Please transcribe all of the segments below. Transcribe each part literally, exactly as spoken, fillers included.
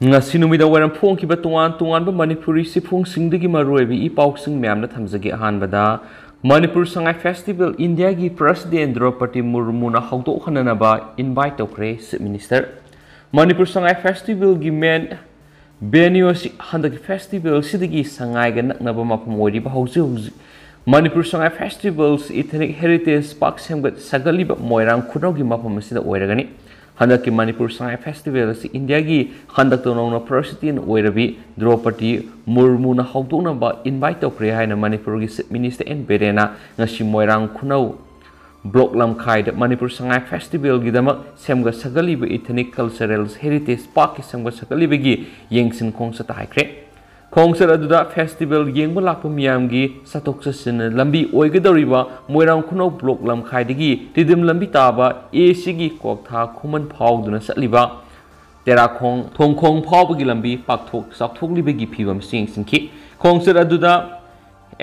ꯉꯁꯤ ꯅꯨꯃꯤꯗꯥꯡ ꯋꯥꯏꯔꯝ ꯐꯣꯡꯈꯤꯕ ꯇꯣꯉꯥꯟ ꯇꯣꯉꯥꯟꯕ ꯃꯅꯤꯄꯨꯔꯤ ꯁꯤꯐꯣꯡꯁꯤꯡꯗꯒꯤ ꯃꯔꯨꯑꯣꯏꯕ ꯏ ꯄꯥꯎꯁꯤꯡ ꯃꯌꯥꯝꯅ ꯊꯝꯖꯒꯦ꯫ ꯑꯍꯥꯟꯕꯗ, ꯃꯅꯤꯄꯨꯔ ꯁꯉꯥꯏ ꯐꯦꯁꯇꯤꯚꯦꯜ ꯏꯟꯗꯤꯌꯥꯒꯤ ꯄ꯭ꯔꯁꯤꯗꯦꯟ ꯗ꯭ꯔꯧꯄꯗꯤ ꯃꯨꯔꯃꯨꯅ ꯍꯧꯗꯣꯛꯍꯟꯅꯅꯕ ꯏꯟꯚꯥꯏꯠ ꯇꯧꯈ꯭ꯔꯦ ꯆꯤꯐ ꯃꯤꯅꯤꯁꯇꯔ꯫ ꯃꯅꯤꯄꯨꯔ ꯁꯉꯥꯏ ꯐꯦꯁꯇꯤꯚꯦꯜꯒꯤ ꯃꯦꯟ ꯚꯦꯅ꯭ꯌꯨ ꯑꯁꯤ ꯍꯟꯗꯛꯀꯤ ꯐꯦꯁꯇꯤꯚꯦꯜ ꯑꯁꯤꯗꯒꯤ ꯁꯉꯥꯏꯒ ꯅꯛꯅꯕ ꯃꯐꯝ ꯑꯣꯏꯔꯤꯕ ꯍꯧꯖꯤꯛ ꯍꯧꯖꯤꯛ Manipur Sangai ꯐꯦꯁꯇꯤꯚꯦꯜꯁ ethnic heritage park ꯁꯦꯝꯒꯠ ꯁꯥꯒꯠꯂꯤꯕ ꯃꯣꯏꯔꯥꯡ ꯈꯨꯅꯧꯒꯤ ꯃꯐꯝ ꯑꯁꯤꯗ ꯑꯣꯏꯔꯒꯅꯤ꯫ ꯍꯟꯗꯛꯀꯤ ꯃꯅꯤꯄꯨꯔ ꯁꯉꯥꯏ ꯐꯦꯁꯇꯤꯚꯦꯜ ꯑꯁꯤ ꯏꯟꯗꯤꯌꯥꯒꯤ ꯍꯟꯗꯛꯇ ꯅꯧꯅ ꯄ꯭ꯔꯁꯤꯗꯦꯟ ꯑꯣꯏꯔꯕꯤ ꯗ꯭ꯔꯧꯄꯗꯤ ꯃꯨꯔꯃꯨꯅ ꯍꯧꯗꯣꯛꯅꯕ ꯏꯟꯚꯥꯏꯠ ꯇꯧꯈ꯭ꯔꯦ ꯍꯥꯏꯅ ꯃꯅꯤꯄꯨꯔꯒꯤ ꯆꯤꯐ ꯃꯤꯅꯤꯁꯇꯔ ꯑꯦꯟ ꯕꯤꯔꯦꯟꯅ ꯉꯁꯤ ꯃꯣꯏꯔꯥꯡ ꯈꯨꯅꯧ ꯕ꯭ꯂꯣꯛ ꯂꯝꯈꯥꯏꯗ ꯃꯅꯤꯄꯨꯔ ꯁꯉꯥꯏ ꯐꯦꯁꯇꯤꯚꯦꯜꯒꯤꯗꯃꯛ ꯁꯦꯝꯒꯠ ꯁꯥꯒꯠꯂꯤꯕ ꯏꯊꯅꯤꯛ ꯀꯜꯆꯔꯦꯜ ꯍꯦꯔꯤꯇꯦꯖ ꯄꯥꯔꯛꯀꯤ ꯁꯦꯝꯒꯠ ꯁꯥꯒꯠꯂꯤꯕꯒꯤ ꯌꯦꯡꯁꯤꯟ ꯈꯣꯡꯆꯠꯇ ꯍꯥꯏꯈ꯭ꯔꯦ꯫ ꯈꯣꯡꯆꯠ ꯑꯗꯨꯗ ꯐꯦꯁꯇꯤꯚꯦꯜ ꯌꯦꯡꯕ ꯂꯥꯛꯄ ꯃꯤꯌꯥꯝꯒꯤ ꯆꯠꯊꯣꯛ ꯆꯠꯁꯤꯟ ꯂꯝꯕꯤ ꯑꯣꯏꯒꯗꯧꯔꯤꯕ ꯃꯣꯏꯔꯥꯡ ꯈꯨꯅꯧ ꯕ꯭ꯂꯣꯛ ꯂꯝꯈꯥꯏꯗꯒꯤ ꯇꯤꯗꯤꯝ ꯂꯝꯕꯤ ꯇꯥꯕ ꯑꯦ ꯁꯤꯒꯤ ꯀ꯭ꯋꯥꯛꯊꯥ ꯈꯨꯃꯟ ꯐꯥꯎꯗꯨꯅ ꯆꯠꯂꯤꯕ ꯇꯦꯔꯥꯈꯣꯡ ꯊꯣꯡꯈꯣꯡ ꯐꯥꯎꯕꯒꯤ ꯂꯝꯕꯤ ꯄꯥꯛꯊꯣꯛ ꯆꯥꯎꯊꯣꯛꯂꯤꯕꯒꯤ ꯐꯤꯕꯝ ꯑꯁꯤ ꯌꯦꯡꯁꯤꯟꯈꯤ꯫ ꯈꯣꯡꯆꯠ ꯑꯗꯨꯗ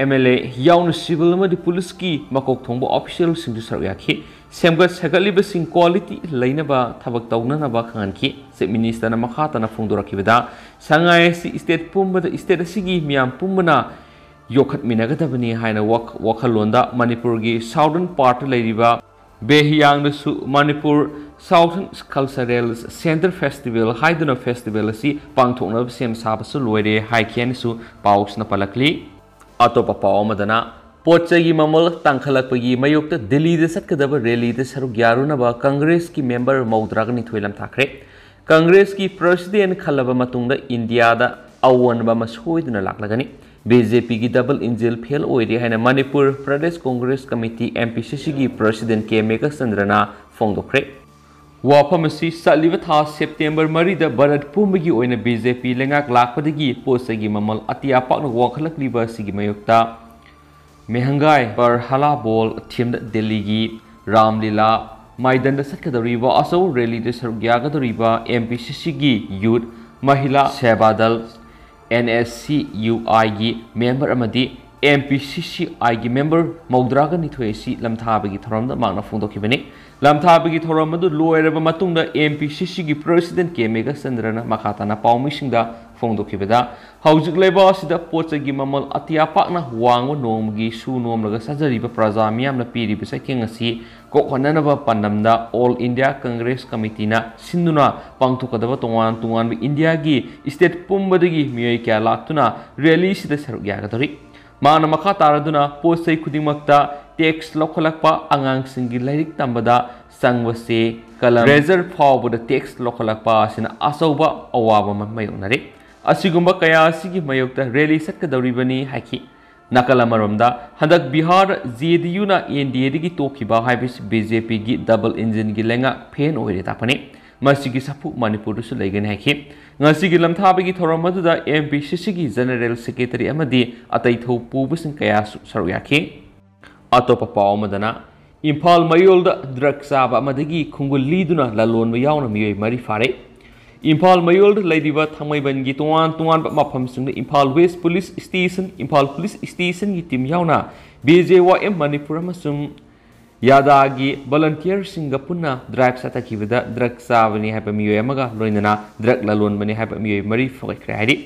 ꯑꯦꯝ ꯑꯦꯜ ꯑꯦ ꯌꯥꯎꯅ ꯁꯤꯚꯤꯜ ꯑꯃꯗꯤ ꯄꯨꯂꯤꯁꯀꯤ ꯃꯀꯣꯛ ꯊꯣꯡꯕ ꯑꯣꯐꯤꯁꯤꯌꯦꯜꯁꯤꯡꯁꯨ ꯁꯔꯨꯛ ꯌꯥꯈꯤ꯫ ꯁꯦꯝꯒꯠ ꯁꯥꯒꯠꯂꯤꯕꯁꯤꯡ ꯀ꯭ꯋꯥꯂꯤꯇꯤ ꯂꯩꯅꯕ ꯊꯕꯛ ꯇꯧꯅꯅꯕ ꯈꯪꯍꯟꯈꯤ꯫ ꯆꯤꯐ ꯃꯤꯅꯤꯁꯇꯔꯅ ꯃꯈꯥ ꯇꯥꯅ ꯐꯣꯡꯗꯣꯔꯛꯈꯤꯕꯗ, ꯁꯉꯥꯏ ꯑꯁꯤ ꯁ꯭ꯇꯦꯠ ꯄꯨꯝꯕꯗ, ꯁ꯭ꯇꯦꯠ ꯑꯁꯤꯒꯤ ꯃꯤꯌꯥꯝ ꯄꯨꯝꯕꯅ ꯌꯣꯛꯈꯠꯃꯤꯟꯅꯒꯗꯕꯅꯤ ꯍꯥꯏꯅ ꯋꯥꯈ-, ꯋꯥꯈꯜꯂꯣꯟꯗ ꯃꯅꯤꯄꯨꯔꯒꯤ ꯁꯥꯎꯗꯔꯟ ꯄꯥꯔꯠꯇ ꯂꯩꯔꯤꯕ ꯕꯦꯍꯤꯌꯥꯡꯗꯁꯨ Manipur southern cultural centre festival ꯍꯥꯏꯗꯨꯅ ꯐꯦꯁꯇꯤꯚꯦꯜ ꯑꯁꯤ ꯄꯥꯡꯊꯣꯛꯅꯕ ꯁꯦꯝ ꯁꯥꯕꯁꯨ ꯂꯣꯏꯔꯦ ꯍꯥꯏꯈꯤ ꯍꯥꯏꯅꯁꯨ ꯄꯥꯎꯁꯤꯅ ꯄꯜꯂꯛꯂꯤ꯫ ꯑꯇꯣꯞꯄ ꯄꯥꯎ ꯑꯃꯗꯅ, ꯄꯣꯠ ꯆꯩꯒꯤ ꯃꯃꯜ ꯇꯥꯡꯈꯠꯂꯛꯄꯒꯤ ꯃꯥꯌꯣꯛꯇ ꯗꯤꯜꯂꯤꯗ ꯆꯠꯀꯗꯕ ꯔꯦꯂꯤꯗ ꯁꯔꯨꯛ ꯌꯥꯔꯨꯅꯕ ꯀꯪꯒ꯭ꯔꯦꯁꯀꯤ ꯃꯦꯝꯕꯔ ꯃꯧꯗ꯭ꯔꯥꯒ ꯅꯤꯊꯣꯏ ꯂꯝꯊꯥꯈ꯭ꯔꯦ꯫ ꯀꯪꯒ꯭ꯔꯦꯁꯀꯤ ꯄ꯭ꯔꯁꯤꯗꯦꯟ ꯈꯜꯂꯕ ꯃꯇꯨꯡꯗ ꯏꯟꯗꯤꯌꯥꯗ ꯑꯑꯣꯟꯕ ꯑꯃ ꯁꯣꯏꯗꯅ ꯂꯥꯛꯂꯒꯅꯤ꯫ ꯕꯤ ꯖꯦ ꯄꯤꯒꯤ ꯗꯕꯜ ꯏꯟꯖꯤꯟ ꯐꯦꯜ ꯑꯣꯏꯔꯦ ꯍꯥꯏꯅ Manipur Pradesh Congress committee, M P ꯁꯤ ꯁꯤꯒꯤ ꯄ꯭ꯔꯁꯤꯗꯦꯟ ꯀꯦ ꯃꯦꯘꯆꯟꯗ꯭ꯔꯅ ꯐꯣꯡꯗꯣꯛꯈ꯭ꯔꯦ꯫ ꯋꯥꯐꯝ ꯑꯁꯤ ꯆꯠꯂꯤꯕ ꯊꯥ ꯁꯦꯞꯇꯦꯝꯕꯔ ꯃꯔꯤꯗ ꯚꯥꯔꯠ ꯄꯨꯝꯕꯒꯤ ꯑꯣꯏꯅ ꯕꯤ ꯖꯦ ꯄꯤ ꯂꯩꯉꯥꯛ ꯂꯥꯛꯄꯗꯒꯤ ꯄꯣꯠ ꯆꯩꯒꯤ ꯃꯃꯜ ꯑꯇꯤꯌꯥ ꯄꯥꯛꯅ ꯋꯥꯡꯈꯠꯂꯛꯂꯤꯕ ꯑꯁꯤꯒꯤ ꯃꯥꯌꯣꯛꯇ ꯃꯦꯍꯪꯒꯥꯏ ꯄꯔ ꯍꯥꯂꯥ ꯕꯣꯜ ꯊꯤꯝꯗ ꯗꯤꯜꯂꯤꯒꯤ ꯔꯥꯝ ꯂꯤꯂꯥ ꯃꯥꯏꯗꯟꯗ ꯆꯠꯀꯗꯧꯔꯤꯕ ꯑꯆꯧꯕ ꯔꯦꯂꯤꯗ ꯁꯔꯨꯛ ꯌꯥꯒꯗꯧꯔꯤꯕ ꯑꯦꯝ ꯄꯤ ꯁꯤ ꯁꯤꯒꯤ ꯌꯨꯠ ꯃꯍꯤꯂꯥ ꯁꯦꯕꯥ ꯗꯜ, ꯑꯦꯟ ꯑꯦꯁ ꯁꯤ ꯌꯨ ꯑꯥꯏꯒꯤ ꯃꯦꯝꯕꯔ ꯑꯃꯗꯤ ꯑꯦꯝ ꯄꯤ ꯁꯤ ꯁꯤ ꯑꯥꯏꯒꯤ ꯃꯦꯝꯕꯔ ꯃꯧꯗ꯭ꯔꯥꯒ ꯅꯤꯊꯣꯏ ꯑꯁꯤ ꯂꯝꯊꯥꯕꯒꯤ ꯊꯧꯔꯝꯗ ꯃꯍꯥꯛꯅ ꯐꯣꯡꯗꯣꯛꯈꯤꯕꯅꯤ꯫ ꯂꯝꯊꯥꯕꯒꯤ ꯊꯧꯔꯝ ꯑꯗꯨ ꯂꯣꯏꯔꯕ ꯃꯇꯨꯡꯗ M P C Cꯒꯤ President K Meghachandraꯅ ꯃꯈꯥ ꯇꯥꯅ ꯄꯥꯎꯃꯤꯁꯤꯡꯗ ꯐꯣꯡꯗꯣꯛꯈꯤꯕꯗ, ꯍꯧꯖꯤꯛ ꯂꯩꯕꯥꯛ ꯑꯁꯤꯗ ꯄꯣꯠ ꯆꯩꯒꯤ ꯃꯃꯜ ꯑꯇꯤꯌꯥ ꯄꯥꯛꯅ ꯋꯥꯡꯕ ꯅꯣꯡꯃꯒꯤ ꯁꯨ ꯅꯣꯝꯂꯒ ꯆꯥꯖꯔꯤꯕ ꯄ꯭ꯔꯖꯥ ꯃꯤꯌꯥꯝꯅ ꯄꯤꯔꯤꯕ ꯆꯩꯊꯦꯡ ꯑꯁꯤ ꯀꯣꯛꯍꯟꯅꯅꯕ ꯄꯥꯟꯗꯝꯗ All India Congress Committeeꯅ ꯁꯤꯟꯗꯨꯅ ꯄꯥꯡꯊꯣꯛꯀꯗꯕ ꯇꯣꯉꯥꯟ ꯇꯣꯉꯥꯟꯕ ꯏꯟꯗꯤꯌꯥꯒꯤ state ꯄꯨꯝꯕꯗꯒꯤ ꯃꯤꯑꯣꯏ ꯀꯌꯥ ꯂꯥꯛꯇꯨꯅ rallyꯁꯤꯗ ꯁꯔꯨꯛ ꯌꯥꯒꯗꯧꯔꯤ꯫ ꯃꯍꯥꯛꯅ ꯃꯈꯥ ꯇꯥꯔꯗꯨꯅ ꯄꯣꯠ ꯆꯩ ꯈꯨꯗꯤꯡꯃꯛꯇ tax ꯂꯧꯈꯠꯂꯛꯄ, ꯑꯉꯥꯡꯁꯤꯡꯒꯤ ꯂꯥꯏꯔꯤꯛ ꯇꯝꯕꯗ ꯆꯪꯕꯁꯦ ꯀꯂꯝ razor ꯐꯥꯎꯕꯗ tax ꯂꯧꯈꯠꯂꯛꯄ ꯑꯁꯤꯅ ꯑꯆꯧꯕ ꯑꯋꯥꯕ ꯑꯃ ꯃꯥꯌꯣꯛꯅꯔꯤ꯫ ꯑꯁꯤꯒꯨꯝꯕ ꯀꯌꯥ ꯑꯁꯤꯒꯤ ꯃꯥꯌꯣꯛꯇ rally ꯆꯠꯀꯗꯧꯔꯤꯕꯅꯤ ꯍꯥꯏꯈꯤ꯫ ꯅꯥꯀꯜ ꯑꯃꯔꯣꯝꯗ, ꯍꯟꯗꯛ Bihar J D Uꯅ N D Aꯗꯒꯤ ꯇꯣꯛꯈꯤꯕ ꯍꯥꯏꯕꯁꯤ B J Pꯒꯤ double engineꯒꯤ ꯂꯩꯉꯥꯛ ꯐꯦꯟ ꯑꯣꯏꯔꯦ ꯇꯥꯛꯄꯅꯤ꯫ ꯃꯁꯤꯒꯤ ꯁꯥꯐꯨ ꯃꯅꯤꯄꯨꯔꯗꯁꯨ ꯂꯩꯒꯅꯤ ꯍꯥꯏꯈꯤ꯫ ꯉꯁꯤꯒꯤ ꯂꯝꯊꯥꯕꯒꯤ ꯊꯧꯔꯝ ꯑꯗꯨꯗ M P C Cꯒꯤ General Secretary ꯑꯃꯗꯤ ꯑꯇꯩ ꯊꯧ ꯄꯨꯕꯁꯤꯡ ꯀꯌꯥꯁꯨ ꯁꯔꯨꯛ ꯌꯥꯈꯤ꯫ ꯑꯇꯣꯞꯄ ꯄꯥꯎ ꯑꯃꯗꯅ, ꯏꯝꯐꯥꯜ ꯃꯌꯣꯜꯗ drug ꯆꯥꯕ ꯑꯃꯗꯒꯤ ꯈꯣꯡꯒꯨꯜ ꯂꯤꯗꯨꯅ ꯂꯂꯣꯟꯕ ꯌꯥꯎꯅ ꯃꯤꯑꯣꯏ ꯃꯔꯤ ꯐꯥꯔꯦ꯫ ꯏꯝꯐꯥꯜ ꯃꯌꯣꯜꯗ ꯂꯩꯔꯤꯕ ꯊꯥꯡꯃꯩꯕꯟꯒꯤ ꯇꯣꯉꯥꯟ ꯇꯣꯉꯥꯟꯕ ꯃꯐꯝꯁꯤꯡꯗ Imphal West Police Station, Imphal Police Stationꯒꯤ team ꯌꯥꯎꯅ B J Y M Manipur ꯑꯃꯁꯨꯡ ꯌꯥꯗꯥꯒꯤ volunteerꯁꯤꯡꯒ ꯄꯨꯟꯅ drive ꯆꯠꯊꯈꯤꯕꯗ drug ꯆꯥꯕꯅꯤ ꯍꯥꯏꯕ ꯃꯤꯑꯣꯏ ꯑꯃꯒ ꯂꯣꯏꯅꯅ drug ꯂꯂꯣꯟꯕꯅꯤ ꯍꯥꯏꯕ ꯃꯤꯑꯣꯏ ꯃꯔꯤ ꯐꯒꯠꯈ꯭ꯔꯦ ꯍꯥꯏꯔꯤ꯫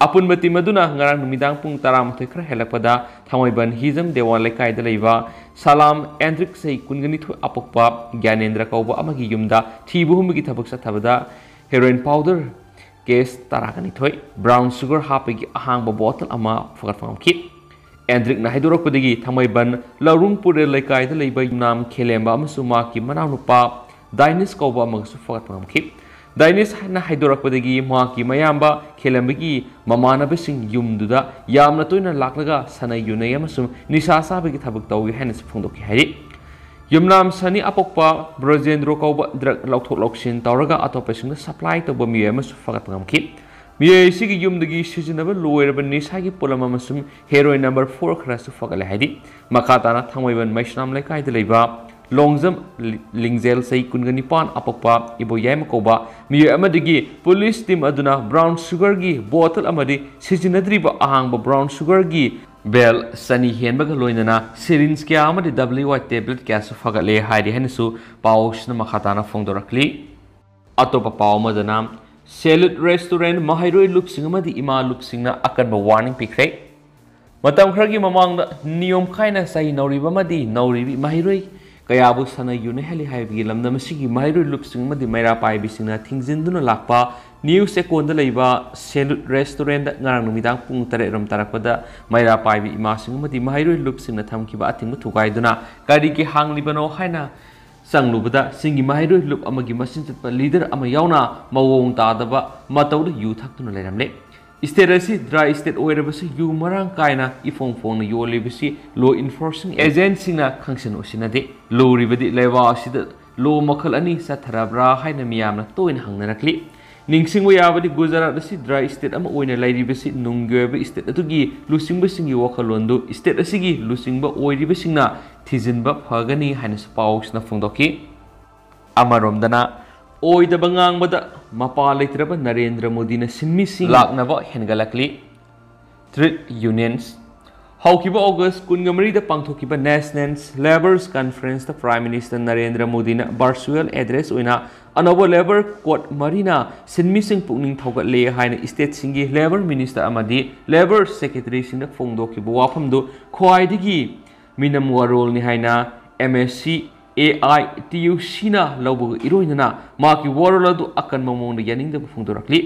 ꯑꯄꯨꯟꯕ team ꯑꯗꯨꯅ ꯉꯔꯥꯡ ꯅꯨꯃꯤꯗꯥꯡ ꯄꯨꯡ ꯇꯔꯥꯃꯥꯊꯣꯏ ꯈꯔ ꯍꯦꯜꯂꯛꯄꯗ ꯊꯥꯡꯃꯩꯕꯟ ꯍꯤꯖꯝ ꯗꯦꯋꯥꯟ ꯂꯩꯀꯥꯏꯗ ꯂꯩꯕ ꯁꯂꯥꯝ ꯑꯦꯟꯗ꯭ꯔꯤꯛ, ꯆꯍꯤ ꯀꯨꯟꯒ ꯅꯤꯊꯣꯏ, ꯑꯄꯣꯛꯄ ꯒ꯭ꯌꯥꯅꯦꯟꯗ꯭ꯔ ꯀꯧꯕ ꯑꯃꯒꯤ ꯌꯨꯝꯗ ꯊꯤꯕ ꯍꯨꯝꯕꯒꯤ ꯊꯕꯛ ꯆꯠꯊꯕꯗ heroin powder case ꯇꯔꯥꯒ ꯅꯤꯊꯣꯏ, brown sugar ꯍꯥꯞꯄꯒꯤ ꯑꯍꯥꯡꯕ bottle ꯑꯃ ꯐꯒꯠꯄ ꯉꯝꯈꯤ꯫ ꯑꯦꯟꯗ꯭ꯔꯤꯛꯅ ꯍꯥꯏꯗꯣꯔꯛꯄꯗꯒꯤ ꯊꯥꯡꯃꯩꯕꯟ ꯂꯧꯔꯨꯡ ꯄꯨꯔꯦꯜ ꯂꯩꯀꯥꯏꯗ ꯂꯩꯕ ꯌꯨꯝꯅꯥꯝ ꯈꯦꯂꯦꯝꯕ ꯑꯃꯁꯨꯡ ꯃꯍꯥꯛꯀꯤ ꯃꯅꯥꯎꯅꯨꯄꯥ ꯗꯥꯏꯅꯤꯁ ꯀꯧꯕ ꯑꯃꯒꯁꯨ ꯐꯒꯠꯄ ꯉꯝꯈꯤ꯫ ꯗꯥꯏꯅꯤꯁꯅ ꯍꯥꯏꯗꯣꯔꯛꯄꯗꯒꯤ ꯃꯍꯥꯛꯀꯤ ꯃꯌꯥꯝꯕ ꯈꯦꯂꯦꯝꯕꯒꯤ ꯃꯃꯥꯟꯅꯕꯁꯤꯡ ꯌꯨꯝꯗꯨꯗ ꯌꯥꯝꯅ ꯇꯣꯏꯅ ꯂꯥꯛꯂꯒ ꯁꯥꯟꯅ ꯌꯨꯅꯩ ꯑꯃꯁꯨꯡ ꯅꯤꯁꯥ ꯆꯥꯕꯒꯤ ꯊꯕꯛ ꯇꯧꯏ ꯍꯥꯏꯅꯁꯨ ꯐꯣꯡꯗꯣꯛꯈꯤ ꯍꯥꯏꯔꯤ꯫ ꯌꯨꯝꯅꯥꯝ ꯁꯅꯤ ꯑꯄꯣꯛꯄ ꯕ꯭ꯔꯖꯦꯟꯗ꯭ꯔꯣ ꯀꯧꯕ drug ꯂꯧꯊꯣꯛ ꯂꯧꯁꯤꯟ ꯇꯧꯔꯒ ꯑꯇꯣꯞꯄꯁꯤꯡꯗ supply ꯇꯧꯕ ꯃꯤꯑꯣꯏ ꯑꯃꯁꯨ ꯐꯒꯠꯄ ꯉꯝꯈꯤ꯫ ꯃꯤꯑꯣꯏ ꯑꯁꯤꯒꯤ ꯌꯨꯝꯗꯒꯤ ꯁꯤꯖꯤꯟꯅꯕ ꯂꯣꯏꯔꯕ ꯅꯤꯁꯥꯒꯤ ꯄꯣꯠꯂꯝ ꯑꯃꯁꯨꯡ heroin number four ꯈꯔꯁꯨ ꯐꯒꯠꯂꯦ ꯍꯥꯏꯔꯤ꯫ ꯃꯈꯥ ꯇꯥꯅ ꯊꯥꯡꯃꯩꯕꯟ ꯃꯩꯁꯅꯥꯝ ꯂꯩꯀꯥꯏꯗ ꯂꯩꯕ ꯂꯣꯡꯖꯝ ꯂꯤ-, ꯂꯤꯡꯖꯦꯜ, ꯆꯍꯤ ꯀꯨꯟꯒ ꯅꯤꯄꯥꯟ, ꯑꯄꯣꯛꯄ ꯏꯕꯣꯌꯥꯏꯃ ꯀꯧꯕ ꯃꯤꯑꯣꯏ ꯑꯃꯗꯒꯤ police team ꯑꯗꯨꯅ brown sugarꯒꯤ bottle ꯑꯃꯗꯤ ꯁꯤꯖꯤꯟꯅꯗ꯭ꯔꯤꯕ ꯑꯍꯥꯡꯕ brown sugarꯒꯤ ꯕꯦꯜ ꯆꯅꯤ ꯍꯦꯟꯕꯒ ꯂꯣꯏꯅꯅ syringe ꯀꯌꯥ ꯑꯃꯗꯤ W Y tablet ꯀꯌꯥꯁꯨ ꯐꯒꯠꯂꯦ ꯍꯥꯏꯔꯤ ꯍꯥꯏꯅꯁꯨ ꯄꯥꯎꯁꯤꯅ ꯃꯈꯥ ꯇꯥꯅ ꯐꯣꯡꯗꯣꯔꯛꯂꯤ꯫ ꯑꯇꯣꯞꯄ ꯄꯥꯎ ꯑꯃꯗꯅ, Salute Restaurant ꯃꯍꯩꯔꯣꯏ ꯂꯨꯞꯁꯤꯡ ꯑꯃꯗꯤ ꯏꯃꯥ ꯂꯨꯞꯁꯤꯡꯅ ꯑꯀꯟꯕ warning ꯄꯤꯈ꯭ꯔꯦ꯫ ꯃꯇꯝ ꯈꯔꯒꯤ ꯃꯃꯥꯡꯗ ꯅꯤꯌꯣꯝ ꯀꯥꯏꯅ ꯆꯍꯤ ꯅꯧꯔꯤꯕ ꯑꯃꯗꯤ ꯅꯧꯔꯤꯕꯤ ꯃꯍꯩꯔꯣꯏ ꯀꯌꯥꯕꯨ ꯁꯥꯟꯅ ꯌꯨꯅꯍꯜꯂꯤ ꯍꯥꯏꯕꯒꯤ ꯂꯝꯗꯝ ꯑꯁꯤꯒꯤ ꯃꯍꯩꯔꯣꯏ ꯂꯨꯞꯁꯤꯡ ꯑꯃꯗꯤ ꯃꯩꯔꯥ ꯄꯥꯏꯕꯤꯁꯤꯡꯅ ꯊꯤꯡꯖꯤꯟꯗꯨꯅ ꯂꯥꯛꯄ ꯅ꯭ꯌꯨ ꯆꯦꯛꯀꯣꯟꯗ ꯂꯩꯕ Salute Restaurantꯗ ꯉꯔꯥꯡ ꯅꯨꯃꯤꯗꯥꯡ ꯄꯨꯡ ꯇꯔꯦꯠ ꯔꯣꯝ ꯇꯥꯔꯛꯄꯗ ꯃꯩꯔꯥ ꯄꯥꯏꯕꯤ ꯏꯃꯥꯁꯤꯡ ꯑꯃꯗꯤ ꯃꯍꯩꯔꯣꯏ ꯂꯨꯞꯁꯤꯡꯅ ꯊꯝꯈꯤꯕ ꯑꯊꯤꯡꯕ ꯊꯨꯒꯥꯏꯗꯨꯅ ꯀꯔꯤꯒꯤ ꯍꯥꯡꯂꯤꯕꯅꯣ ꯍꯥꯏꯅ ꯆꯪꯂꯨꯕꯗ ꯆꯤꯡꯒꯤ ꯃꯍꯩꯔꯣꯏ ꯂꯨꯞ ꯑꯃꯒꯤ ꯃꯆꯤꯟ ꯆꯠꯄ leader ꯑꯃ ꯌꯥꯎꯅ ꯃꯑꯣꯡ ꯇꯥꯗꯕ ꯃꯇꯧꯗ ꯌꯨ ꯊꯛꯇꯨꯅ ꯂꯩꯔꯝꯂꯦ꯫ State ꯑꯁꯤ dry state ꯑꯣꯏꯔꯕꯁꯨ ꯌꯨ ꯃꯔꯥꯡ ꯀꯥꯏꯅ ꯏꯐꯣꯡ ꯐꯣꯡꯅ ꯌꯣꯜꯂꯤꯕꯁꯤ law enforcing agentꯁꯤꯡꯅ ꯈꯪꯁꯟ ꯎꯁꯤꯟꯅꯗꯦ꯫ ꯂꯨꯔꯤꯕꯗꯤ ꯂꯩꯕꯥꯛ ꯑꯁꯤꯗ law ꯃꯈꯜ ꯑꯅꯤ ꯆꯠꯊꯔꯕ꯭ꯔꯥ ꯍꯥꯏꯅ ꯃꯤꯌꯥꯝꯅ ꯇꯣꯏꯅ ꯍꯪꯅꯔꯛꯂꯤ꯫ ꯅꯤꯡꯁꯤꯡꯕ ꯌꯥꯕꯗꯤ ꯒꯨꯖꯔꯥꯠ ꯑꯁꯤ dry state ꯑꯃ ꯑꯣꯏꯅ ꯂꯩꯔꯤꯕꯁꯤ ꯅꯨꯡꯒꯤ ꯑꯣꯏꯕ state ꯑꯗꯨꯒꯤ ꯂꯨꯆꯤꯡꯕꯁꯤꯡꯒꯤ ꯋꯥꯈꯜꯂꯣꯟꯗꯨ state ꯑꯁꯤꯒꯤ ꯂꯨꯆꯤꯡꯕ ꯑꯣꯏꯔꯤꯕꯁꯤꯡꯅ ꯊꯤꯖꯤꯟꯕ ꯐꯒꯅꯤ ꯍꯥꯏꯅꯁꯨ ꯄꯥꯎꯁꯤꯅ ꯐꯣꯡꯗꯣꯛꯈꯤ꯫ ꯑꯃꯔꯣꯝꯗꯅ ꯑꯣꯏꯗꯕ ꯉꯥꯡꯕꯗ ꯃꯄꯥ ꯂꯩꯇ꯭ꯔꯕ ꯅꯔꯦꯟꯗ꯭ꯔ ꯃꯣꯗꯤꯅ ꯁꯤꯟꯃꯤꯁꯤꯡ ꯂꯥꯛꯅꯕ ꯍꯦꯟꯒꯠꯂꯛꯂꯤ꯫ Trade Unions꯫ ꯍꯧꯈꯤꯕ ꯑꯣꯒꯁ ꯀꯨꯟꯒ ꯃꯔꯤꯗ ꯄꯥꯡꯊꯣꯛꯈꯤꯕ National Labour Conferenceꯇ Prime Minister Narendra ꯃꯣꯗꯤꯅ virtual address ꯑꯣꯏꯅ ꯑꯅꯧꯕ labour code ꯃꯔꯤꯅ ꯁꯤꯟꯃꯤꯁꯤꯡ ꯄꯨꯛꯅꯤꯡ ꯊꯧꯒꯠꯂꯦ ꯍꯥꯏꯅ stateꯁꯤꯡꯒꯤ labour minister ꯑꯃꯗꯤ labour secretaryꯁꯤꯡꯗ ꯐꯣꯡꯗꯣꯛꯈꯤꯕ ꯋꯥꯐꯝꯗꯨ ꯈ꯭ꯋꯥꯏꯗꯒꯤ ꯃꯤꯅꯝ ꯋꯥꯔꯣꯜꯅꯤ ꯍꯥꯏꯅ M S C A I T U Cꯅ ꯂꯧꯕꯒ ꯏꯔꯣꯏꯅꯅ ꯃꯍꯥꯛꯀꯤ ꯋꯥꯔꯣꯜ ꯑꯗꯨ ꯑꯀꯟꯕ ꯃꯑꯣꯡꯗ ꯌꯥꯅꯤꯡꯗꯕ ꯐꯣꯡꯗꯣꯔꯛꯂꯤ꯫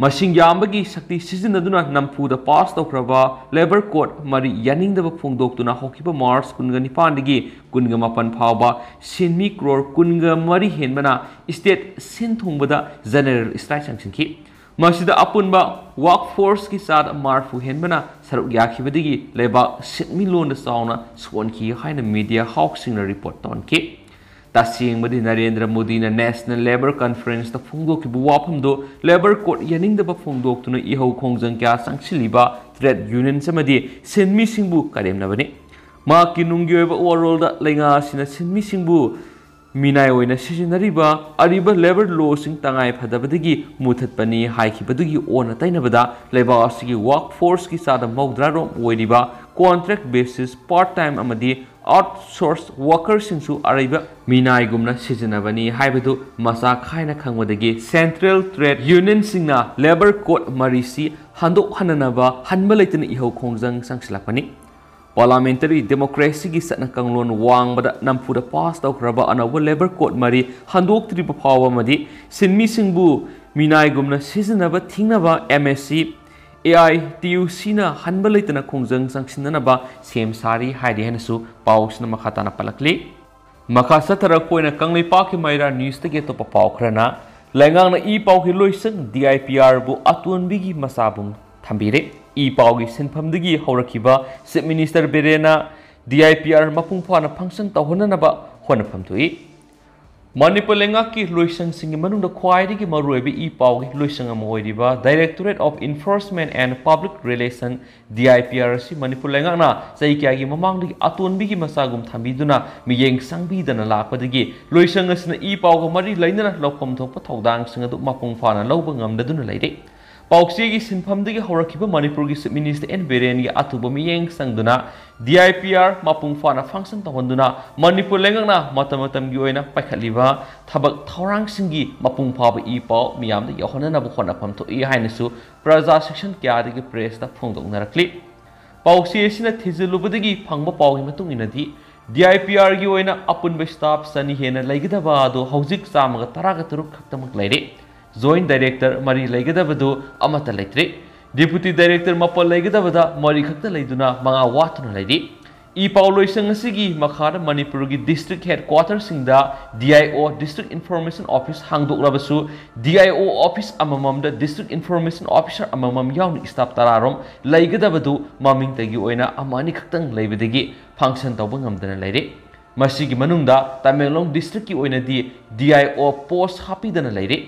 ꯃꯁꯤꯡ ꯌꯥꯝꯕꯒꯤ ꯁꯛꯇꯤ ꯁꯤꯖꯤꯟꯅꯗꯨꯅ ꯅꯝꯐꯨꯗ pass ꯇꯧꯈ꯭ꯔꯕ labour code ꯃꯔꯤ ꯌꯥꯅꯤꯡꯗꯕ ꯐꯣꯡꯗꯣꯛꯇꯨꯅ ꯍꯧꯈꯤꯕ March ꯀꯨꯟꯒ ꯅꯤꯄꯥꯟꯗꯒꯤ ꯀꯨꯟꯒ ꯃꯥꯄꯟ ꯐꯥꯎꯕ ꯁꯤꯟꯃꯤ ꯀ꯭ꯔꯣꯔ ꯀꯨꯟꯒ ꯃꯔꯤ ꯍꯦꯟꯕꯅ state ꯁꯤꯟ ꯊꯨꯡꯕꯗ general strike ꯆꯪꯁꯤꯟꯈꯤ꯫ ꯃꯁꯤꯗ ꯑꯄꯨꯟꯕ workforceꯀꯤ ꯆꯥꯗ ꯃꯔꯐꯨ ꯍꯦꯟꯕꯅ ꯁꯔꯨꯛ ꯌꯥꯈꯤꯕꯗꯒꯤ ꯂꯩꯕꯥꯛ ꯁꯤꯟꯃꯤꯠꯂꯣꯟꯗ ꯆꯥꯎꯅ ꯁꯣꯛꯍꯟꯈꯤ ꯍꯥꯏꯅ media houseꯁꯤꯡꯅ report ꯇꯧꯍꯟꯈꯤ꯫ ꯇꯁꯦꯡꯕꯗꯤ ꯅꯔꯦꯟꯗ꯭ꯔ ꯃꯣꯗꯤꯅ National Labour Conferenceꯇ ꯐꯣꯡꯗꯣꯛꯈꯤꯕ ꯋꯥꯐꯝꯗꯨ labour code ꯌꯥꯅꯤꯡꯗꯕ ꯐꯣꯡꯗꯣꯛꯇꯨꯅ ꯏꯍꯧ ꯈꯣꯡꯖꯪ ꯀꯌꯥ ꯆꯪꯁꯤꯜꯂꯤꯕ trade unions ꯑꯃꯗꯤ ꯁꯤꯟꯃꯤꯁꯤꯡꯕꯨ ꯀꯔꯦꯝꯅꯕꯅꯤ꯫ ꯃꯍꯥꯛꯀꯤ ꯅꯨꯡꯒꯤ ꯑꯣꯏꯕ ꯋꯥꯔꯣꯜꯗ ꯂꯩꯉꯥꯛ ꯑꯁꯤꯅ ꯁꯤꯟꯃꯤꯁꯤꯡꯕꯨ ꯃꯤꯅꯥꯏ ꯑꯣꯏꯅ ꯁꯤꯖꯤꯟꯅꯔꯤꯕ ꯑꯔꯤꯕ ꯂꯦꯕꯔ ꯂꯣꯁꯤꯡ ꯇꯉꯥꯏ ꯐꯗꯕꯗꯒꯤ ꯃꯨꯊꯠꯄꯅꯤ ꯍꯥꯏꯈꯤꯕꯗꯨꯒꯤ ꯑꯣꯟꯅ ꯇꯩꯅꯕꯗ, ꯂꯩꯕꯥꯛ ꯑꯁꯤꯒꯤ ꯋꯥꯔꯛ ꯐꯣꯔꯁꯀꯤ ꯆꯥꯗ ꯃꯧꯗ꯭ꯔꯥ ꯔꯣꯝ ꯑꯣꯏꯔꯤꯕ ꯀꯣꯟꯇ꯭ꯔꯦꯛ ꯕꯦꯁꯤꯁ, ꯄꯥꯔꯠ ꯇꯥꯏꯝ ꯑꯃꯗꯤ ꯑꯥꯎꯠꯁꯣꯔꯁ ꯋꯥꯔꯀꯔꯁꯤꯡꯁꯨ ꯑꯔꯩꯕ ꯃꯤꯅꯥꯏꯒꯨꯝꯅ ꯁꯤꯖꯤꯟꯅꯕꯅꯤ ꯍꯥꯏꯕꯗꯨ ꯃꯁꯥ ꯈꯥꯏꯅ ꯈꯪꯕꯗꯒꯤ, ꯁꯦꯟꯇ꯭ꯔꯦꯜ ꯇ꯭ꯔꯦꯗ ꯌꯨꯅꯤꯌꯟꯁꯤꯡꯅ ꯂꯦꯕꯔ ꯀꯣꯗ ꯃꯔꯤꯁꯤ ꯍꯟꯗꯣꯛꯍꯟꯅꯅꯕ ꯍꯟꯕ ꯂꯩꯇꯅ ꯏꯍꯧ ꯈꯣꯡꯖꯪ ꯆꯪꯁꯤꯜꯂꯛꯄꯅꯤ꯫ ꯄꯥꯔꯂꯥꯃꯦꯟꯇꯔꯤ ꯗꯦꯃꯣꯀ꯭ꯔꯦꯁꯤꯒꯤ ꯆꯠꯅ ꯀꯥꯡꯂꯣꯟ ꯋꯥꯡꯃꯗ ꯅꯝꯐꯨꯗ ꯄꯥꯁ ꯇꯧꯈ꯭ꯔꯕ ꯑꯅꯧꯕ ꯂꯦꯕꯔ ꯀꯣꯗ ꯃꯔꯤ ꯍꯟꯗꯣꯛꯇ꯭ꯔꯤꯕ ꯐꯥꯎꯕ ꯑꯃꯗꯤ ꯁꯤꯟꯃꯤꯁꯤꯡꯕꯨ ꯃꯤꯅꯥꯏꯒꯨꯝꯅ ꯁꯤꯖꯤꯟꯅꯕ ꯊꯤꯡꯅꯕ M S C, A I T U ꯁꯤꯅ ꯍꯟꯕ ꯂꯩꯇꯅ ꯈꯣꯡꯖꯪ ꯆꯪꯁꯤꯟꯅꯅꯕ ꯁꯦꯝ ꯁꯥꯔꯤ ꯍꯥꯏꯔꯤ ꯍꯥꯏꯅꯁꯨ ꯄꯥꯎꯁꯤꯅ ꯃꯈꯥ ꯇꯥꯅ ꯄꯜꯂꯛꯂꯤ꯫ ꯃꯈꯥ ꯆꯠꯊꯔꯛꯄ ꯑꯣꯏꯅ ꯀꯪꯂꯩꯄꯥꯛꯀꯤ ꯃꯩꯔꯥ ꯅ꯭ꯌꯨꯁꯇꯒꯤ ꯑꯇꯣꯞꯄ ꯄꯥꯎ ꯈꯔꯅ, ꯂꯩꯉꯥꯛꯅ ꯏ ꯄꯥꯎꯒꯤ ꯂꯣꯏꯁꯪ ꯗꯤ ꯑꯥꯏ ꯄꯤ ꯑꯥꯔꯕꯨ ꯑꯇꯣꯟꯕꯤꯒꯤ ꯃꯆꯥꯕꯨꯡ ꯊꯝꯕꯤꯔꯦ꯫ ꯏ ꯄꯥꯎꯒꯤ ꯁꯤꯟꯐꯝꯗꯒꯤ ꯍꯧꯔꯛꯈꯤꯕ ꯆꯤꯐ ꯃꯤꯅꯤꯁꯇꯔ ꯕꯤꯔꯦꯟꯅ ꯗꯤ ꯑꯥꯏ ꯄꯤ ꯑꯥꯔ ꯃꯄꯨꯡ ꯐꯥꯅ ꯐꯪꯁꯟ ꯇꯧꯍꯟꯅꯅꯕ ꯍꯣꯠꯅꯐꯝ ꯊꯣꯛꯏ꯫ ꯃꯅꯤꯄꯨꯔ ꯂꯩꯉꯥꯛꯀꯤ ꯂꯣꯏꯁꯪꯁꯤꯡꯒꯤ ꯃꯅꯨꯡꯗ ꯈ꯭ꯋꯥꯏꯗꯒꯤ ꯃꯔꯨꯑꯣꯏꯕ ꯏ ꯄꯥꯎꯒꯤ ꯂꯣꯏꯁꯪ ꯑꯃ ꯑꯣꯏꯔꯤꯕ Directorate of Enforcement and Public Relation, D I P R, ꯑꯁꯤ ꯃꯅꯤꯄꯨꯔ ꯂꯩꯉꯥꯛꯅ ꯆꯍꯤ ꯀꯌꯥꯒꯤ ꯃꯃꯥꯡꯗꯒꯤ ꯑꯇꯣꯟꯕꯤꯒꯤ ꯃꯆꯥꯒꯨꯝ ꯊꯝꯕꯤꯗꯨꯅ ꯃꯤꯠꯌꯦꯡ ꯆꯪꯕꯤꯗꯅ ꯂꯥꯛꯄꯗꯒꯤ, ꯂꯣꯏꯁꯪ ꯑꯁꯤꯅ ꯏ ꯄꯥꯎꯒ ꯃꯔꯤ ꯂꯩꯅꯅ ꯂꯧꯐꯝ ꯊꯣꯛꯄ ꯊꯧꯗꯥꯡꯁꯤꯡ ꯑꯗꯨ ꯃꯄꯨꯡ ꯐꯥꯅ ꯂꯧꯕ ꯉꯝꯗꯗꯨꯅ ꯂꯩꯔꯦ꯫ ꯄꯥꯎꯆꯦꯒꯤ ꯁꯤꯟꯐꯝꯗꯒꯤ ꯍꯧꯔꯛꯈꯤꯕ ꯃꯅꯤꯄꯨꯔꯒꯤ ꯆꯤꯐ ꯃꯤꯅꯤꯁꯇꯔ ꯑꯦꯟ ꯕꯤꯔꯦꯟꯒꯤ ꯑꯊꯨꯕ ꯃꯤꯠꯌꯦꯡ ꯆꯪꯗꯨꯅ ꯗꯤ ꯑꯥꯏ ꯄꯤ ꯑꯥꯔ ꯃꯄꯨꯡ ꯐꯥꯅ ꯐꯪꯁꯟ ꯇꯧꯍꯟꯗꯨꯅ ꯃꯅꯤꯄꯨꯔ ꯂꯩꯉꯥꯛꯅ ꯃꯇꯝ ꯃꯇꯝꯒꯤ ꯑꯣꯏꯅ ꯄꯥꯏꯈꯠꯂꯤꯕ ꯊꯕꯛ ꯊꯧꯔꯥꯡꯁꯤꯡꯒꯤ ꯃꯄꯨꯡ ꯐꯥꯕ ꯏ ꯄꯥꯎ ꯃꯤꯌꯥꯝꯗ ꯌꯧꯍꯟꯅꯅꯕ ꯍꯣꯠꯅꯐꯝ ꯊꯣꯛꯏ ꯍꯥꯏꯅꯁꯨ ꯄ꯭ꯔꯖꯥ ꯁꯦꯛꯁꯟ ꯀꯌꯥꯗꯒꯤ ꯄ꯭ꯔꯦꯁꯇ ꯐꯣꯡꯗꯣꯛꯅꯔꯛꯂꯤ꯫ ꯄꯥꯎꯆꯦ ꯑꯁꯤꯅ ꯊꯤꯖꯤꯜꯂꯨꯕꯗꯒꯤ ꯐꯪꯕ ꯄꯥꯎꯒꯤ ꯃꯇꯨꯡ ꯏꯟꯅꯗꯤ, ꯗꯤ ꯑꯥꯏ ꯄꯤ ꯑꯥꯔꯒꯤ ꯑꯣꯏꯅ ꯑꯄꯨꯟꯕ ꯁ꯭ꯇꯥꯐ ꯆꯅꯤ ꯍꯦꯟꯅ ꯂꯩꯒꯗꯕ ꯑꯗꯨ ꯍꯧꯖꯤꯛ ꯆꯥꯝꯃꯒ ꯇꯔꯥꯒ ꯇꯔꯨꯛ ꯈꯛꯇꯃꯛ ꯂꯩꯔꯦ꯫ ꯖꯣꯏꯟꯠ ꯗꯥꯏꯔꯦꯛꯇꯔ ꯃꯔꯤ ꯂꯩꯒꯗꯕꯗꯨ ꯑꯃꯠꯇ ꯂꯩꯇ꯭ꯔꯦ꯫ ꯗꯤꯄꯨꯇꯤ ꯗꯥꯏꯔꯦꯛꯇꯔ ꯃꯥꯄꯜ ꯂꯩꯒꯗꯕꯗ ꯃꯔꯤ ꯈꯛꯇ ꯂꯩꯗꯨꯅ ꯃꯉꯥ ꯋꯥꯠꯇꯨꯅ ꯂꯩꯔꯤ꯫ ꯏ ꯄꯥꯎ ꯂꯣꯏꯁꯪ ꯑꯁꯤꯒꯤ ꯃꯈꯥꯗ ꯃꯅꯤꯄꯨꯔꯒꯤ district ꯍꯦꯗꯀ꯭ꯋꯥꯇꯔꯁꯤꯡꯗ D I O, district information office ꯍꯥꯡꯗꯣꯛꯂꯕꯁꯨ, ꯗꯤ ꯑꯥꯏ ꯑꯣ ꯑꯣꯐꯤꯁ ꯑꯃꯃꯝꯗ ꯗꯤꯁꯇ꯭ꯔꯤꯛ ꯏꯟꯐꯣꯔꯃꯦꯁꯟ ꯑꯣꯐꯤꯁꯔ ꯑꯃꯃꯝ ꯌꯥꯎꯅ ꯁ꯭ꯇꯥꯐ ꯇꯔꯥꯔꯣꯝ ꯂꯩꯒꯗꯕꯗꯨ ꯃꯃꯤꯡꯇꯒꯤ ꯑꯣꯏꯅ ꯑꯃ ꯑꯅꯤ ꯈꯛꯇꯪ ꯂꯩꯕꯗꯒꯤ ꯐꯪꯁꯟ ꯇꯧꯕ ꯉꯝꯗꯅ ꯂꯩꯔꯦ꯫ ꯃꯁꯤꯒꯤ ꯃꯅꯨꯡꯗ ꯇꯃꯦꯡꯂꯣꯡ ꯗꯤꯁꯇ꯭ꯔꯤꯛꯀꯤ ꯑꯣꯏꯅꯗꯤ ꯗꯤ ꯑꯥꯏ ꯑꯣ ꯄꯣꯁ ꯍꯥꯞꯄꯤꯗꯅ ꯂꯩꯔꯦ꯫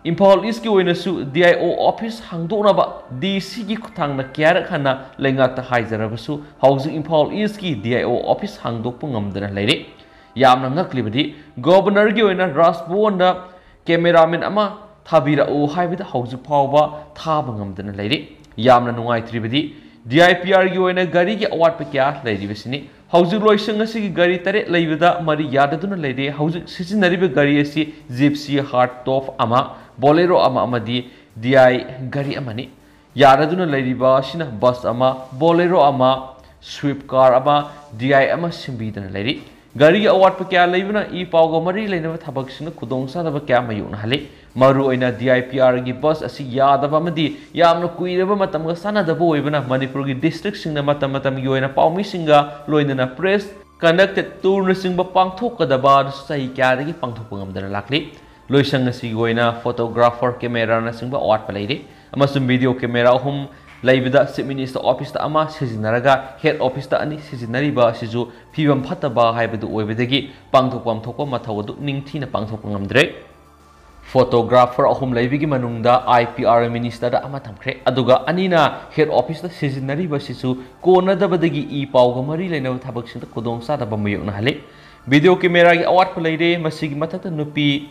ꯏꯝꯐꯥꯜ ꯏꯁꯀꯤ ꯑꯣꯏꯅꯁꯨ ꯗꯤ ꯑꯥꯏ ꯑꯣ ꯑꯣꯐꯤꯁ ꯍꯥꯡꯗꯣꯛꯅꯕ ꯗꯤ ꯁꯤꯒꯤ ꯈꯨꯠꯊꯥꯡꯗ ꯀꯌꯥꯔꯛ ꯍꯟꯅ ꯂꯩꯉꯥꯛꯇ ꯍꯥꯏꯖꯔꯕꯁꯨ, ꯍꯧꯖꯤꯛ ꯏꯝꯐꯥꯜ ꯏꯁꯀꯤ ꯗꯤ ꯑꯥꯏ ꯑꯣ ꯑꯣꯐꯤꯁ ꯍꯥꯡꯗꯣꯛꯄ ꯉꯝꯗꯅ ꯂꯩꯔꯦ꯫ ꯌꯥꯝꯅ ꯉꯛꯂꯤꯕꯗꯤ, ꯒꯣꯕꯔꯅꯔꯒꯤ ꯑꯣꯏꯅ ꯔꯥꯖꯚꯋꯟꯗ ꯀꯦꯃꯦꯔꯥꯃꯦꯟ ꯑꯃ ꯊꯥꯕꯤꯔꯛꯎ ꯍꯥꯏꯕꯗ ꯍꯧꯖꯤꯛ ꯐꯥꯎꯕ ꯊꯥꯕ ꯉꯝꯗꯅ ꯂꯩꯔꯤ꯫ ꯌꯥꯝꯅ ꯅꯨꯡꯉꯥꯏꯇ꯭ꯔꯤꯕꯗꯤ, ꯗꯤ ꯑꯥꯏ ꯄꯤ ꯑꯥꯔꯒꯤ ꯑꯣꯏꯅ ꯒꯥꯔꯤꯒꯤ ꯑꯋꯥꯠꯄ ꯀꯌꯥ ꯂꯩꯔꯤꯕꯁꯤꯅꯤ꯫ ꯍꯧꯖꯤꯛ ꯂꯣꯏꯁꯪ ꯑꯁꯤꯒꯤ ꯒꯥꯔꯤ ꯇꯔꯦꯠ ꯂꯩꯕꯗ ꯃꯔꯤ ꯌꯥꯗꯗꯨꯅ ꯂꯩꯔꯦ꯫ ꯍꯧꯖꯤꯛ ꯁꯤꯖꯤꯟꯅꯔꯤꯕ ꯒꯥꯔꯤ ꯑꯁꯤ ꯖꯤꯞꯁꯤ ꯍꯥꯔꯗ ꯇꯣꯞ ꯑꯃ, ꯕꯣꯂꯦꯔꯣ ꯑꯃ ꯑꯃꯗꯤ ꯗꯤ ꯑꯥꯏ ꯒꯥꯔꯤ ꯑꯃꯅꯤ꯫ ꯌꯥꯅꯗꯨꯅ ꯂꯩꯔꯤꯕ ꯑꯁꯤꯅ ꯕꯁ ꯑꯃ, ꯕꯣꯂꯦꯔꯣ ꯑꯃ, ꯁ꯭ꯋꯤꯐ ꯀꯥꯔ ꯑꯃ, ꯗꯤ ꯑꯥꯏ ꯑꯃ ꯁꯤꯟꯕꯤꯗꯅ ꯂꯩꯔꯤ꯫ ꯒꯥꯔꯤꯒꯤ ꯑꯋꯥꯠꯄ ꯀꯌꯥ ꯂꯩꯕꯅ ꯏ ꯄꯥꯎꯒ ꯃꯔꯤ ꯂꯩꯅꯕ ꯊꯕꯛꯁꯤꯡꯅ ꯈꯨꯗꯣꯡꯆꯥꯗꯕ ꯀꯌꯥ ꯃꯥꯌꯣꯛꯅꯍꯜꯂꯤ꯫ ꯃꯔꯨꯑꯣꯏꯅ ꯗꯤ ꯑꯥꯏ ꯄꯤ ꯑꯥꯔꯒꯤ ꯕꯁ ꯑꯁꯤ ꯌꯥꯗꯕ ꯑꯃꯗꯤ ꯌꯥꯝꯅ ꯀꯨꯏꯔꯕ ꯃꯇꯝꯒ ꯆꯥꯟꯅꯗꯕ ꯑꯣꯏꯕꯅ ꯃꯅꯤꯄꯨꯔꯒꯤ ꯗꯤꯁꯇ꯭ꯔꯤꯛꯁꯤꯡꯅ ꯃꯇꯝ ꯃꯇꯝꯒꯤ ꯑꯣꯏꯅ ꯄꯥꯎꯃꯤꯁꯤꯡꯒ ꯂꯣꯏꯅꯅ ꯄ꯭ꯔꯦꯁ ꯀꯟꯗꯛꯇꯦꯗ ꯇꯨꯔꯅꯆꯤꯡꯕ ꯄꯥꯡꯊꯣꯛꯀꯗꯕ ꯑꯗꯨꯁꯨ ꯆꯍꯤ ꯀꯌꯥꯗꯒꯤ ꯄꯥꯡꯊꯣꯛꯄ ꯉꯝꯗꯅ ꯂꯥꯛꯂꯤ꯫ ꯂꯣꯏꯁꯪ ꯑꯁꯤꯒꯤ ꯑꯣꯏꯅ ꯐꯣꯇꯣꯒ꯭ꯔꯥꯐꯔ, ꯀꯦꯃꯦꯔꯥꯅꯆꯤꯡꯕ ꯑꯋꯥꯠꯄ ꯂꯩꯔꯤ ꯑꯃꯁꯨꯡ ꯚꯤꯗꯤꯑꯣ ꯀꯦꯃꯦꯔꯥ ꯑꯍꯨꯝ ꯂꯩꯕꯗ ꯆꯤꯐ ꯃꯤꯅꯤꯁꯇꯔ ꯑꯣꯐꯤꯁꯇ ꯑꯃ ꯁꯤꯖꯤꯟꯅꯔꯒ ꯍꯦꯗ ꯑꯣꯐꯤꯁꯇ ꯑꯅꯤ ꯁꯤꯖꯤꯟꯅꯔꯤꯕ ꯑꯁꯤꯁꯨ ꯐꯤꯕꯝ ꯐꯠꯇꯕ ꯍꯥꯏꯕꯗꯨ ꯑꯣꯏꯕꯗꯒꯤ ꯄꯥꯡꯊꯣꯛꯐꯝ ꯊꯣꯛꯄ ꯃꯊꯧ ꯑꯗꯨ ꯅꯤꯡꯊꯤꯅ ꯄꯥꯡꯊꯣꯛꯄ ꯉꯝꯗ꯭ꯔꯦ꯫ ꯐꯣꯇꯣꯒ꯭ꯔꯥꯐꯔ ꯑꯍꯨꯝ ꯂꯩꯕꯒꯤ ꯃꯅꯨꯡꯗ ꯑꯥꯏ ꯄꯤ ꯑꯥꯔ ꯃꯤꯅꯤꯁꯇꯔꯗ ꯑꯃ ꯊꯝꯈ꯭ꯔꯦ, ꯑꯗꯨꯒ ꯑꯅꯤꯅ ꯍꯦꯗ ꯑꯣꯐꯤꯁꯇ ꯁꯤꯖꯤꯟꯅꯔꯤꯕ ꯑꯁꯤꯁꯨ ꯀꯣꯟꯅꯗꯕꯗꯒꯤ ꯏ ꯄꯥꯎꯒ ꯃꯔꯤ ꯂꯩꯅꯕ ꯊꯕꯛꯁꯤꯡꯗ ꯈꯨꯗꯣꯡꯆꯥꯗꯕ ꯃꯥꯌꯣꯛꯅꯍꯜꯂꯤ꯫ ꯚꯤꯗꯤꯑꯣ ꯀꯦꯃꯦꯔꯥꯒꯤ ꯑꯋꯥꯠꯄ ꯂꯩꯔꯦ꯫ ꯃꯁꯤꯒꯤ ꯃꯊꯛꯇ ꯅꯨꯄꯤ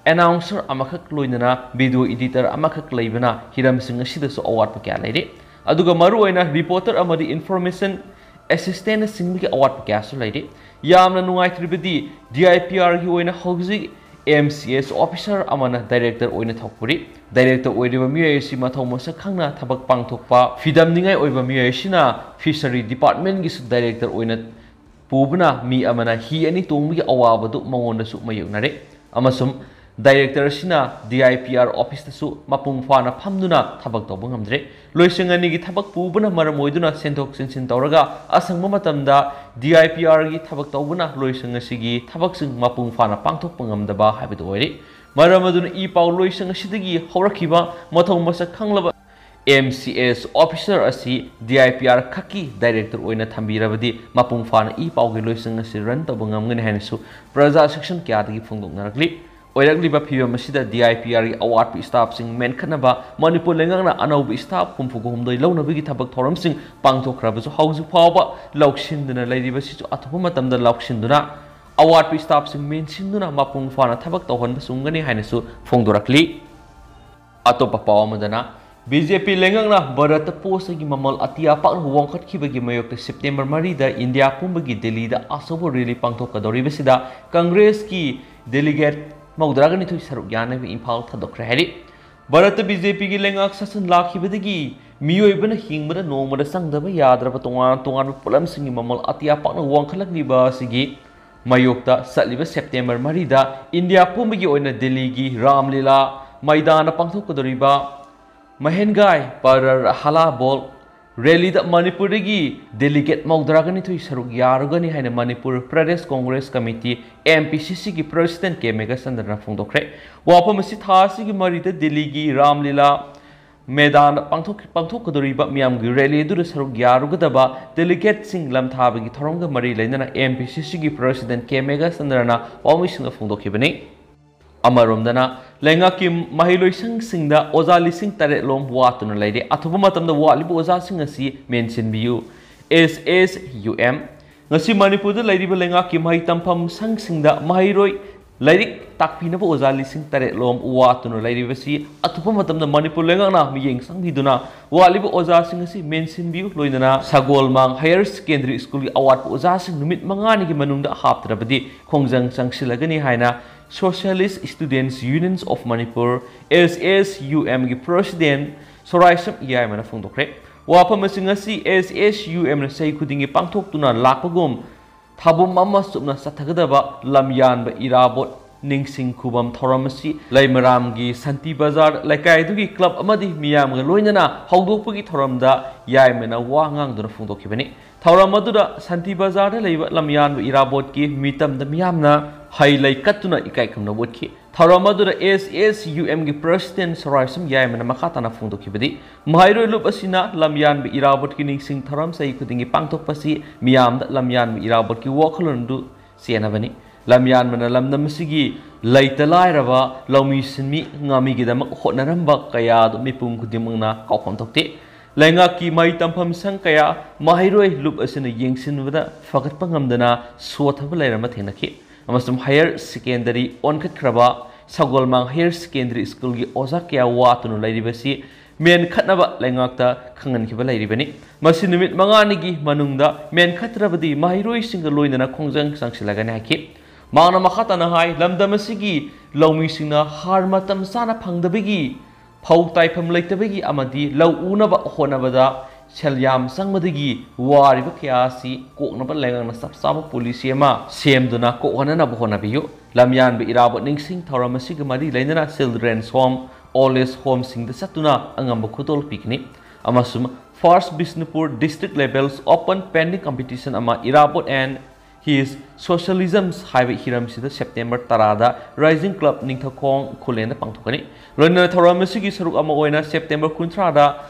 ꯑꯦꯅꯥꯎꯟꯁꯔ ꯑꯃꯈꯛ ꯂꯣꯏꯅꯅ ꯚꯤꯗꯤꯑꯣ ꯏꯗꯤꯇꯔ ꯑꯃꯈꯛ ꯂꯩꯕꯅ ꯍꯤꯔꯝꯁꯤꯡ ꯑꯁꯤꯗꯁꯨ ꯑꯋꯥꯠꯄ ꯀꯌꯥ ꯂꯩꯔꯤ꯫ ꯑꯗꯨꯒ ꯃꯔꯨꯑꯣꯏꯅ ꯔꯤꯄꯣꯔꯇꯔ ꯑꯃꯗꯤ ꯏꯟꯐꯣꯔꯃꯦꯁꯟ ꯑꯦꯁꯤꯁꯇꯦꯟꯠꯅꯆꯤꯡꯕꯒꯤ ꯑꯋꯥꯠꯄ ꯀꯌꯥꯁꯨ ꯂꯩꯔꯤ꯫ ꯌꯥꯝꯅ ꯅꯨꯡꯉꯥꯏꯇ꯭ꯔꯤꯕꯗꯤ, ꯗꯤ ꯑꯥꯏ ꯄꯤ ꯑꯥꯔꯒꯤ ꯑꯣꯏꯅ ꯍꯧꯖꯤꯛ ꯑꯦꯝ ꯁꯤ ꯑꯦꯁ ꯑꯣꯐꯤꯁꯥꯔ ꯑꯃꯅ ꯗꯥꯏꯔꯦꯛꯇꯔ ꯑꯣꯏꯅ ꯊꯧꯄꯨꯔꯤ꯫ ꯗꯥꯏꯔꯦꯛꯇꯔ ꯑꯣꯏꯔꯤꯕ ꯃꯤꯑꯣꯏ ꯑꯁꯤ ꯃꯊꯧ ꯃꯁꯛ ꯈꯪꯅ ꯊꯕꯛ ꯄꯥꯡꯊꯣꯛꯄ ꯐꯤꯗꯝꯅꯤꯡꯉꯥꯏ ꯑꯣꯏꯕ ꯃꯤꯑꯣꯏ ꯑꯁꯤꯅ ꯐꯤꯁꯔꯤ ꯗꯤꯄꯥꯔꯠꯃꯦꯟꯒꯤꯁꯨ ꯗꯥꯏꯔꯦꯛꯇꯔ ꯑꯣꯏꯅ ꯄꯨꯕꯅ ꯃꯤ ꯑꯃꯅ ꯍꯤ ꯑꯅꯤ ꯇꯣꯡꯕꯒꯤ ꯑꯋꯥꯕꯗꯨ ꯃꯉꯣꯟꯗꯁꯨ ꯃꯥꯌꯣꯛꯅꯔꯦ꯫ ꯑꯃꯁꯨꯡ ꯗꯥꯏꯔꯦꯛꯇꯔ ꯑꯁꯤꯅ ꯗꯤ ꯑꯥꯏ ꯄꯤ ꯑꯥꯔ ꯑꯣꯐꯤꯁꯇꯁꯨ ꯃꯄꯨꯡ ꯐꯥꯅ ꯐꯝꯗꯨꯅ ꯊꯕꯛ ꯇꯧꯕ ꯉꯝꯗ꯭ꯔꯦ꯫ ꯂꯣꯏꯁꯪ ꯑꯅꯤꯒꯤ ꯊꯕꯛ ꯄꯨꯕꯅ ꯃꯔꯝ ꯑꯣꯏꯗꯨꯅ ꯁꯦꯟꯊꯣꯛ ꯁꯦꯟꯁꯤꯟ ꯇꯧꯔꯒ ꯑꯁꯪꯕ ꯃꯇꯝꯗ ꯗꯤ ꯑꯥꯏ ꯄꯤ ꯑꯥꯔꯒꯤ ꯊꯕꯛ ꯇꯧꯕꯅ ꯂꯣꯏꯁꯪ ꯑꯁꯤꯒꯤ ꯊꯕꯛꯁꯤꯡ ꯃꯄꯨꯡ ꯐꯥꯅ ꯄꯥꯡꯊꯣꯛꯄ ꯉꯝꯗꯕ ꯍꯥꯏꯕꯗꯨ ꯑꯣꯏꯔꯦ꯫ ꯃꯔꯝ ꯑꯗꯨꯅ ꯏ ꯄꯥꯎ ꯂꯣꯏꯁꯪ ꯑꯁꯤꯗꯒꯤ ꯍꯧꯔꯛꯈꯤꯕ ꯃꯊꯧ ꯃꯁꯛ ꯈꯪꯂꯕ ꯑꯦꯝ ꯁꯤ ꯑꯦꯁ ꯑꯣꯐꯤꯁꯥꯔ ꯑꯁꯤ ꯗꯤ ꯑꯥꯏ ꯄꯤ ꯑꯥꯔ ꯈꯛꯀꯤ ꯗꯥꯏꯔꯦꯛꯇꯔ ꯑꯣꯏꯅ ꯊꯝꯕꯤꯔꯕꯗꯤ ꯃꯄꯨꯡ ꯐꯥꯅ ꯏ ꯄꯥꯎꯒꯤ ꯂꯣꯏꯁꯪ ꯑꯁꯤ ꯔꯟ ꯇꯧꯕ ꯉꯝꯒꯅꯤ ꯍꯥꯏꯅꯁꯨ ꯄ꯭ꯔꯖꯥ ꯁꯦꯛꯁꯟ ꯀꯌꯥꯗꯒꯤ ꯐꯣꯡꯗꯣꯛꯅꯔꯛꯂꯤ꯫ ꯑꯣꯏꯔꯛꯂꯤꯕ ꯐꯤꯕꯝ ꯑꯁꯤꯗ ꯗꯤ ꯑꯥꯏ ꯄꯤ ꯑꯥꯔꯒꯤ ꯑꯋꯥꯠꯄ ꯁ꯭ꯇꯥꯐꯁꯤꯡ ꯃꯦꯟꯈꯠꯅꯕ ꯃꯅꯤꯄꯨꯔ ꯂꯩꯉꯥꯛꯅ ꯑꯅꯧꯕ ꯁ꯭ꯇꯥꯐ ꯍꯨꯝꯐꯨꯒ ꯍꯨꯝꯗꯣꯏ ꯂꯧꯅꯕꯒꯤ ꯊꯕꯛ ꯊꯧꯔꯝꯁꯤꯡ ꯄꯥꯡꯊꯣꯛꯈ꯭ꯔꯕꯁꯨ ꯍꯧꯖꯤꯛ ꯐꯥꯎꯕ ꯂꯧꯁꯤꯟꯗꯅ ꯂꯩꯔꯤꯕꯁꯤꯁꯨ ꯑꯊꯨꯕ ꯃꯇꯝꯗ ꯂꯧꯁꯤꯟꯗꯨꯅ ꯑꯋꯥꯠꯄ staffꯁꯤꯡ ꯃꯦꯟꯁꯤꯟꯗꯨꯅ ꯃꯄꯨꯡ ꯐꯥꯅ ꯊꯕꯛ ꯇꯧꯍꯟꯕ ꯆꯨꯝꯒꯅꯤ ꯍꯥꯏꯅꯁꯨ ꯐꯣꯡꯗꯣꯔꯛꯂꯤ꯫ ꯑꯇꯣꯞꯄ ꯄꯥꯎ ꯑꯃꯗꯅ, BJP ꯂꯩꯉꯥꯛꯅ ꯚꯥꯔꯠꯇ ꯄꯣꯠ ꯆꯩꯒꯤ ꯃꯃꯜ ꯑꯇꯤꯌꯥ ꯄꯥꯛꯅ ꯋꯥꯡꯈꯠꯈꯤꯕꯒꯤ ꯃꯥꯌꯣꯛꯇ ꯁꯦꯞꯇꯦꯝꯕꯔ ꯃꯔꯤꯗ ꯏꯟꯗꯤꯌꯥ ꯄꯨꯝꯕꯒꯤ ꯗꯤꯜꯂꯤꯗ ꯑꯆꯧꯕ rally ꯄꯥꯡꯊꯣꯛꯀꯗꯧꯔꯤꯕꯁꯤꯗ ꯀꯪꯒ꯭ꯔꯦꯁꯀꯤ delegate ꯃꯧꯗ꯭ꯔꯥꯒ ꯅꯤꯊꯣꯏ ꯁꯔꯨꯛ ꯌꯥꯅꯕ ꯏꯝꯐꯥꯜ ꯊꯥꯗꯣꯛꯈ꯭ꯔꯦ ꯍꯥꯏꯔꯤ꯫ ꯚꯥꯔꯠꯇ BJPꯒꯤ ꯂꯩꯉꯥꯛ ꯁꯥꯁꯟ ꯂꯥꯛꯈꯤꯕꯗꯒꯤ ꯃꯤꯑꯣꯏꯕꯅ ꯍꯤꯡꯕꯗ ꯅꯣꯡꯃꯗ ꯆꯪꯗꯕ ꯌꯥꯗ꯭ꯔꯕ ꯇꯣꯉꯥꯟ ꯇꯣꯉꯥꯟꯕ ꯄꯣꯠꯂꯝꯁꯤꯡꯒꯤ ꯃꯃꯜ ꯑꯇꯤꯌꯥ ꯄꯥꯛꯅ ꯋꯥꯡꯈꯠꯂꯛꯂꯤꯕ ꯑꯁꯤꯒꯤ ꯃꯥꯌꯣꯛꯇ ꯆꯠꯂꯤꯕ ꯁꯦꯞꯇꯦꯝꯕꯔ ꯃꯔꯤꯗ ꯏꯟꯗꯤꯌꯥ ꯄꯨꯝꯕꯒꯤ ꯑꯣꯏꯅ ꯗꯤꯜꯂꯤꯒꯤ ꯔꯥꯝꯂꯤꯂꯥ ꯃꯩꯗꯥꯟꯗ ꯄꯥꯡꯊꯣꯛꯀꯗꯧꯔꯤꯕ ꯃꯍꯦꯟꯒꯥꯏ ꯄꯔꯔ ꯍꯂꯥꯕꯣꯜ rallyꯗ ꯃꯅꯤꯄꯨꯔꯗꯒꯤ delegate ꯃꯧꯗ꯭ꯔꯥꯒ ꯅꯤꯊꯣꯏ ꯁꯔꯨꯛ ꯌꯥꯔꯨꯒꯅꯤ ꯍꯥꯏꯅ ꯃꯅꯤꯄꯨꯔ ꯄ꯭ꯔꯗꯦꯁ ꯀꯣꯡꯒ꯭ꯔꯦꯁ ꯀꯃꯤꯇꯤ, MPCCꯒꯤ president ꯀꯦ ꯃꯦꯘꯆꯟꯗ꯭ꯔꯅ ꯐꯣꯡꯗꯣꯛꯈ꯭ꯔꯦ꯫ ꯋꯥꯐꯝ ꯑꯁꯤ ꯊꯥ ꯑꯁꯤꯒꯤ ꯃꯔꯤꯗ ꯗꯤꯜꯂꯤꯒꯤ ꯔꯥꯝꯂꯤꯂꯥ ꯃꯦꯗꯥꯟꯗ ꯄꯥꯡꯊꯣꯛ-, ꯄꯥꯡꯊꯣꯛꯀꯗꯧꯔꯤꯕ ꯃꯤꯌꯥꯝꯒꯤ rally ꯑꯗꯨꯗ ꯁꯔꯨꯛ ꯌꯥꯔꯨꯒꯗꯕ delegateꯁꯤꯡ ꯂꯝꯊꯥꯕꯒꯤ ꯊꯧꯔꯝꯒ ꯃꯔꯤ ꯂꯩꯅꯅ MPCCꯒꯤ president ꯀꯦ ꯃꯦꯘꯆꯟꯗ꯭ꯔꯅ ꯄꯥꯎꯃꯤꯁꯤꯡꯗ ꯐꯣꯡꯗꯣꯛꯈꯤꯕꯅꯤ꯫ ꯑꯃꯔꯣꯝꯗꯅ, ꯂꯩꯉꯥꯛꯀꯤ ꯃꯍꯩꯂꯣꯏꯁꯪꯁꯤꯡꯗ ꯑꯣꯖꯥ ꯂꯤꯁꯤꯡ ꯇꯔꯦꯠ ꯂꯣꯝ ꯋꯥꯠꯇꯨꯅ ꯂꯩꯔꯦ꯫ ꯑꯊꯨꯕ ꯃꯇꯝꯗ ꯋꯥꯠꯂꯤꯕ ꯑꯣꯖꯥꯁꯤꯡ ꯑꯁꯤ ꯃꯦꯟꯁꯤꯟꯕꯤꯌꯨ꯫ SSUM꯫ ꯉꯁꯤ ꯃꯅꯤꯄꯨꯔꯗ ꯂꯩꯔꯤꯕ ꯂꯩꯉꯥꯛꯀꯤ ꯃꯍꯩ ꯇꯝꯐꯝ ꯁꯪꯁꯤꯡꯗ ꯃꯍꯩꯔꯣꯏ ꯂꯥꯏꯔꯤꯛ ꯇꯥꯛꯄꯤꯅꯕ ꯑꯣꯖꯥ ꯂꯤꯁꯤꯡ ꯇꯔꯦꯠ ꯂꯣꯝ ꯋꯥꯠꯇꯨꯅ ꯂꯩꯔꯤꯕꯁꯤ ꯑꯊꯨꯕ ꯃꯇꯝꯗ ꯃꯅꯤꯄꯨꯔ ꯂꯩꯉꯥꯛꯅ ꯃꯤꯠꯌꯦꯡ ꯆꯪꯕꯤꯗꯨꯅ ꯋꯥꯠꯂꯤꯕ ꯑꯣꯖꯥꯁꯤꯡ ꯑꯁꯤ ꯃꯦꯟꯁꯤꯟꯕꯤꯌꯨ꯫ ꯂꯣꯏꯅꯅ ꯁꯒꯣꯜꯃꯥꯡ Higher Secondary Schoolꯒꯤ ꯑꯋꯥꯠꯄ ꯑꯣꯖꯥꯁꯤꯡ ꯅꯨꯃꯤꯠ ꯃꯉꯥꯅꯤꯒꯤ ꯃꯅꯨꯡꯗ ꯍꯥꯞꯇ꯭ꯔꯕꯗꯤ ꯈꯣꯡꯖꯪ ꯆꯪꯁꯤꯜꯂꯒꯅꯤ ꯍꯥꯏꯅ Socialist Students Unions of Manipur, SSUMꯒꯤ president ꯁꯣꯔꯥꯏꯁꯝ ꯌꯥꯏꯃꯅ ꯐꯣꯡꯗꯣꯛꯈ꯭ꯔꯦ꯫ ꯋꯥꯐꯝ ꯑꯁꯤ ꯉꯁꯤ SSUMꯅ ꯆꯍꯤ ꯈꯨꯗꯤꯡꯒꯤ ꯄꯥꯡꯊꯣꯛꯇꯨꯅ ꯂꯥꯛꯄꯒꯨꯝ ꯊꯥꯕꯨꯝ ꯑꯃ ꯆꯨꯞꯅ ꯆꯠꯊꯒꯗꯕ ꯂꯝꯌꯥꯟꯕ ꯏꯔꯥꯕꯣꯠ ꯅꯤꯡꯁꯤꯡ ꯈꯨꯕꯝ ꯊꯧꯔꯝ ꯑꯁꯤ ꯂꯩꯃꯔꯥꯝꯒꯤ ꯁꯥꯟꯇꯤ ꯕꯖꯥꯔ ꯂꯩꯀꯥꯏꯗꯨꯒꯤ club ꯑꯃꯗꯤ ꯃꯤꯌꯥꯝꯒ ꯂꯣꯏꯅꯅ ꯍꯧꯗꯣꯛꯄꯒꯤ ꯊꯧꯔꯝꯗ ꯌꯥꯏꯃꯅ ꯋꯥ ꯉꯥꯡꯗꯨꯅ ꯐꯣꯡꯗꯣꯛꯈꯤꯕꯅꯤ꯫ ꯊꯧꯔꯝ ꯑꯗꯨꯗ ꯁꯥꯟꯇꯤ ꯕꯖꯥꯔꯗ ꯂꯩꯕ ꯂꯝꯌꯥꯟꯕ ꯏꯔꯥꯕꯣꯠꯀꯤ ꯃꯤꯇꯝꯗ ꯃꯤꯌꯥꯝꯅ ꯍꯩ ꯂꯩ ꯀꯠꯇꯨꯅ ꯏꯀꯥꯏ ꯈꯨꯝꯅꯕ ꯎꯠꯈꯤ꯫ ꯊꯧꯔꯝ ꯑꯗꯨꯗ SSUMꯒꯤ president ꯁꯣꯔꯥꯏꯁꯝ ꯌꯥꯏꯃꯅ ꯃꯈꯥ ꯇꯥꯅ ꯐꯣꯡꯗꯣꯛꯈꯤꯕꯗꯤ, ꯃꯍꯩꯔꯣꯏ ꯂꯨꯞ ꯑꯁꯤꯅ ꯂꯝꯌꯥꯟꯕ ꯏꯔꯥꯕꯣꯠꯀꯤ ꯅꯤꯡꯁꯤꯡ ꯊꯧꯔꯝ ꯆꯍꯤ ꯈꯨꯗꯤꯡꯒꯤ ꯄꯥꯡꯊꯣꯛꯄꯁꯤ ꯃꯤꯌꯥꯝꯗ ꯂꯝꯌꯥꯟꯕ ꯏꯔꯥꯕꯣꯠꯀꯤ ꯋꯥꯈꯜꯂꯣꯟ ꯑꯗꯨ ꯆꯦꯟꯅꯕꯅꯤ꯫ ꯂꯝꯌꯥꯟꯕꯅ ꯂꯝꯗꯝ ꯑꯁꯤꯒꯤ ꯂꯩꯇ ꯂꯥꯏꯔꯕ ꯂꯧꯃꯤ ꯁꯤꯟꯃꯤ ꯉꯥꯃꯤꯒꯤꯗꯃꯛ ꯍꯣꯠꯅꯔꯝꯕ ꯀꯌꯥ ꯑꯗꯨ ꯃꯤꯄꯨꯝ ꯈꯨꯗꯤꯡꯃꯛꯅ ꯀꯥꯎꯐꯝ ꯊꯣꯛꯇꯦ꯫ ꯂꯩꯉꯥꯛꯀꯤ ꯃꯍꯩ ꯇꯝꯐꯝ ꯁꯪ ꯀꯌꯥ ꯃꯍꯩꯔꯣꯏ ꯂꯨꯞ ꯑꯁꯤꯅ ꯌꯦꯡꯁꯤꯟꯕꯗ ꯐꯒꯠꯄ ꯉꯝꯗꯅ ꯁꯣꯠꯊꯕ ꯂꯩꯔꯝꯕ ꯊꯦꯡꯅꯈꯤ꯫ ꯑꯃꯁꯨꯡ ꯍꯥꯌꯔ ꯁꯦꯀꯦꯟꯗꯔꯤ ꯑꯣꯟꯈꯠꯈ꯭ꯔꯕ ꯁꯒꯣꯜꯃꯥꯡ ꯍꯥꯌꯔ ꯁꯦꯀꯦꯟꯗꯔꯤ ꯁ꯭ꯀꯨꯜꯒꯤ ꯑꯣꯖꯥ ꯀꯌꯥ ꯋꯥꯠꯇꯨꯅ ꯂꯩꯔꯤꯕꯁꯤ ꯃꯦꯟꯈꯠꯅꯕ ꯂꯩꯉꯥꯛꯇ ꯈꯪꯍꯟꯈꯤꯕ ꯂꯩꯔꯤꯕꯅꯤ꯫ ꯃꯁꯤ ꯅꯨꯃꯤꯠ ꯃꯉꯥꯅꯤꯒꯤ ꯃꯅꯨꯡꯗ ꯃꯦꯟꯈꯠꯇ꯭ꯔꯕꯗꯤ ꯃꯍꯩꯔꯣꯏꯁꯤꯡꯒ ꯂꯣꯏꯅꯅ ꯈꯣꯡꯖꯪ ꯆꯪꯁꯤꯜꯂꯒꯅꯤ ꯍꯥꯏꯈꯤ꯫ ꯃꯍꯥꯛꯅ ꯃꯈꯥ ꯇꯥꯅ ꯍꯥꯏ, ꯂꯝꯗꯝ ꯑꯁꯤꯒꯤ ꯂꯧꯃꯤꯁꯤꯡꯅ ꯍꯥꯔ ꯃꯇꯝ ꯆꯥꯅ ꯐꯪꯗꯕꯒꯤ, ꯐꯧ ꯇꯥꯏꯐꯝ ꯂꯩꯇꯕꯒꯤ ꯑꯃꯗꯤ ꯂꯧ ꯎꯅꯕ ꯍꯣꯠꯅꯕꯗ ꯁꯦꯜ ꯌꯥꯝ ꯆꯪꯕꯗꯒꯤ ꯋꯥꯔꯤꯕ ꯀꯌꯥ ꯑꯁꯤ ꯀꯣꯛꯅꯕ ꯂꯩꯉꯥꯛꯅ ꯆꯞ ꯆꯥꯕ ꯄꯣꯂꯤꯁꯤ ꯑꯃ ꯁꯦꯝꯗꯨꯅ ꯀꯣꯛꯍꯟꯅꯅꯕ ꯍꯣꯠꯅꯕꯤꯌꯨ꯫ ꯂꯝꯌꯥꯟꯕ ꯏꯔꯥꯕꯣꯠ ꯅꯤꯡꯁꯤꯡ ꯊꯧꯔꯝ ꯑꯁꯤꯒ ꯃꯔꯤ ꯂꯩꯅꯅ Children's Home, Old Age Homeꯁꯤꯡꯗ ꯆꯠꯇꯨꯅ ꯑꯉꯝꯕ ꯈꯨꯗꯣꯜ ꯄꯤꯒꯅꯤ꯫ ꯑꯃꯁꯨꯡ First Bishnupur District Levels Open Painting Competition ꯑꯃ ꯏꯔꯥꯕꯣꯠ and His Socialisms ꯍꯥꯏꯕ ꯍꯤꯔꯝꯁꯤꯗ ꯁꯦꯞꯇꯦꯝꯕꯔ ꯇꯔꯥꯗ Rising Club ꯅꯤꯡꯊꯧꯈꯣꯡ ꯈꯨꯂꯦꯟꯗ ꯄꯥꯡꯊꯣꯛꯀꯅꯤ꯫ ꯂꯣꯏꯅꯅ ꯊꯧꯔꯝ ꯑꯁꯤꯒꯤ ꯁꯔꯨꯛ ꯑꯃ ꯑꯣꯏꯅ ꯁꯦꯞꯇꯦꯝꯕꯔ ꯀꯨꯟꯊ꯭ꯔꯥꯗ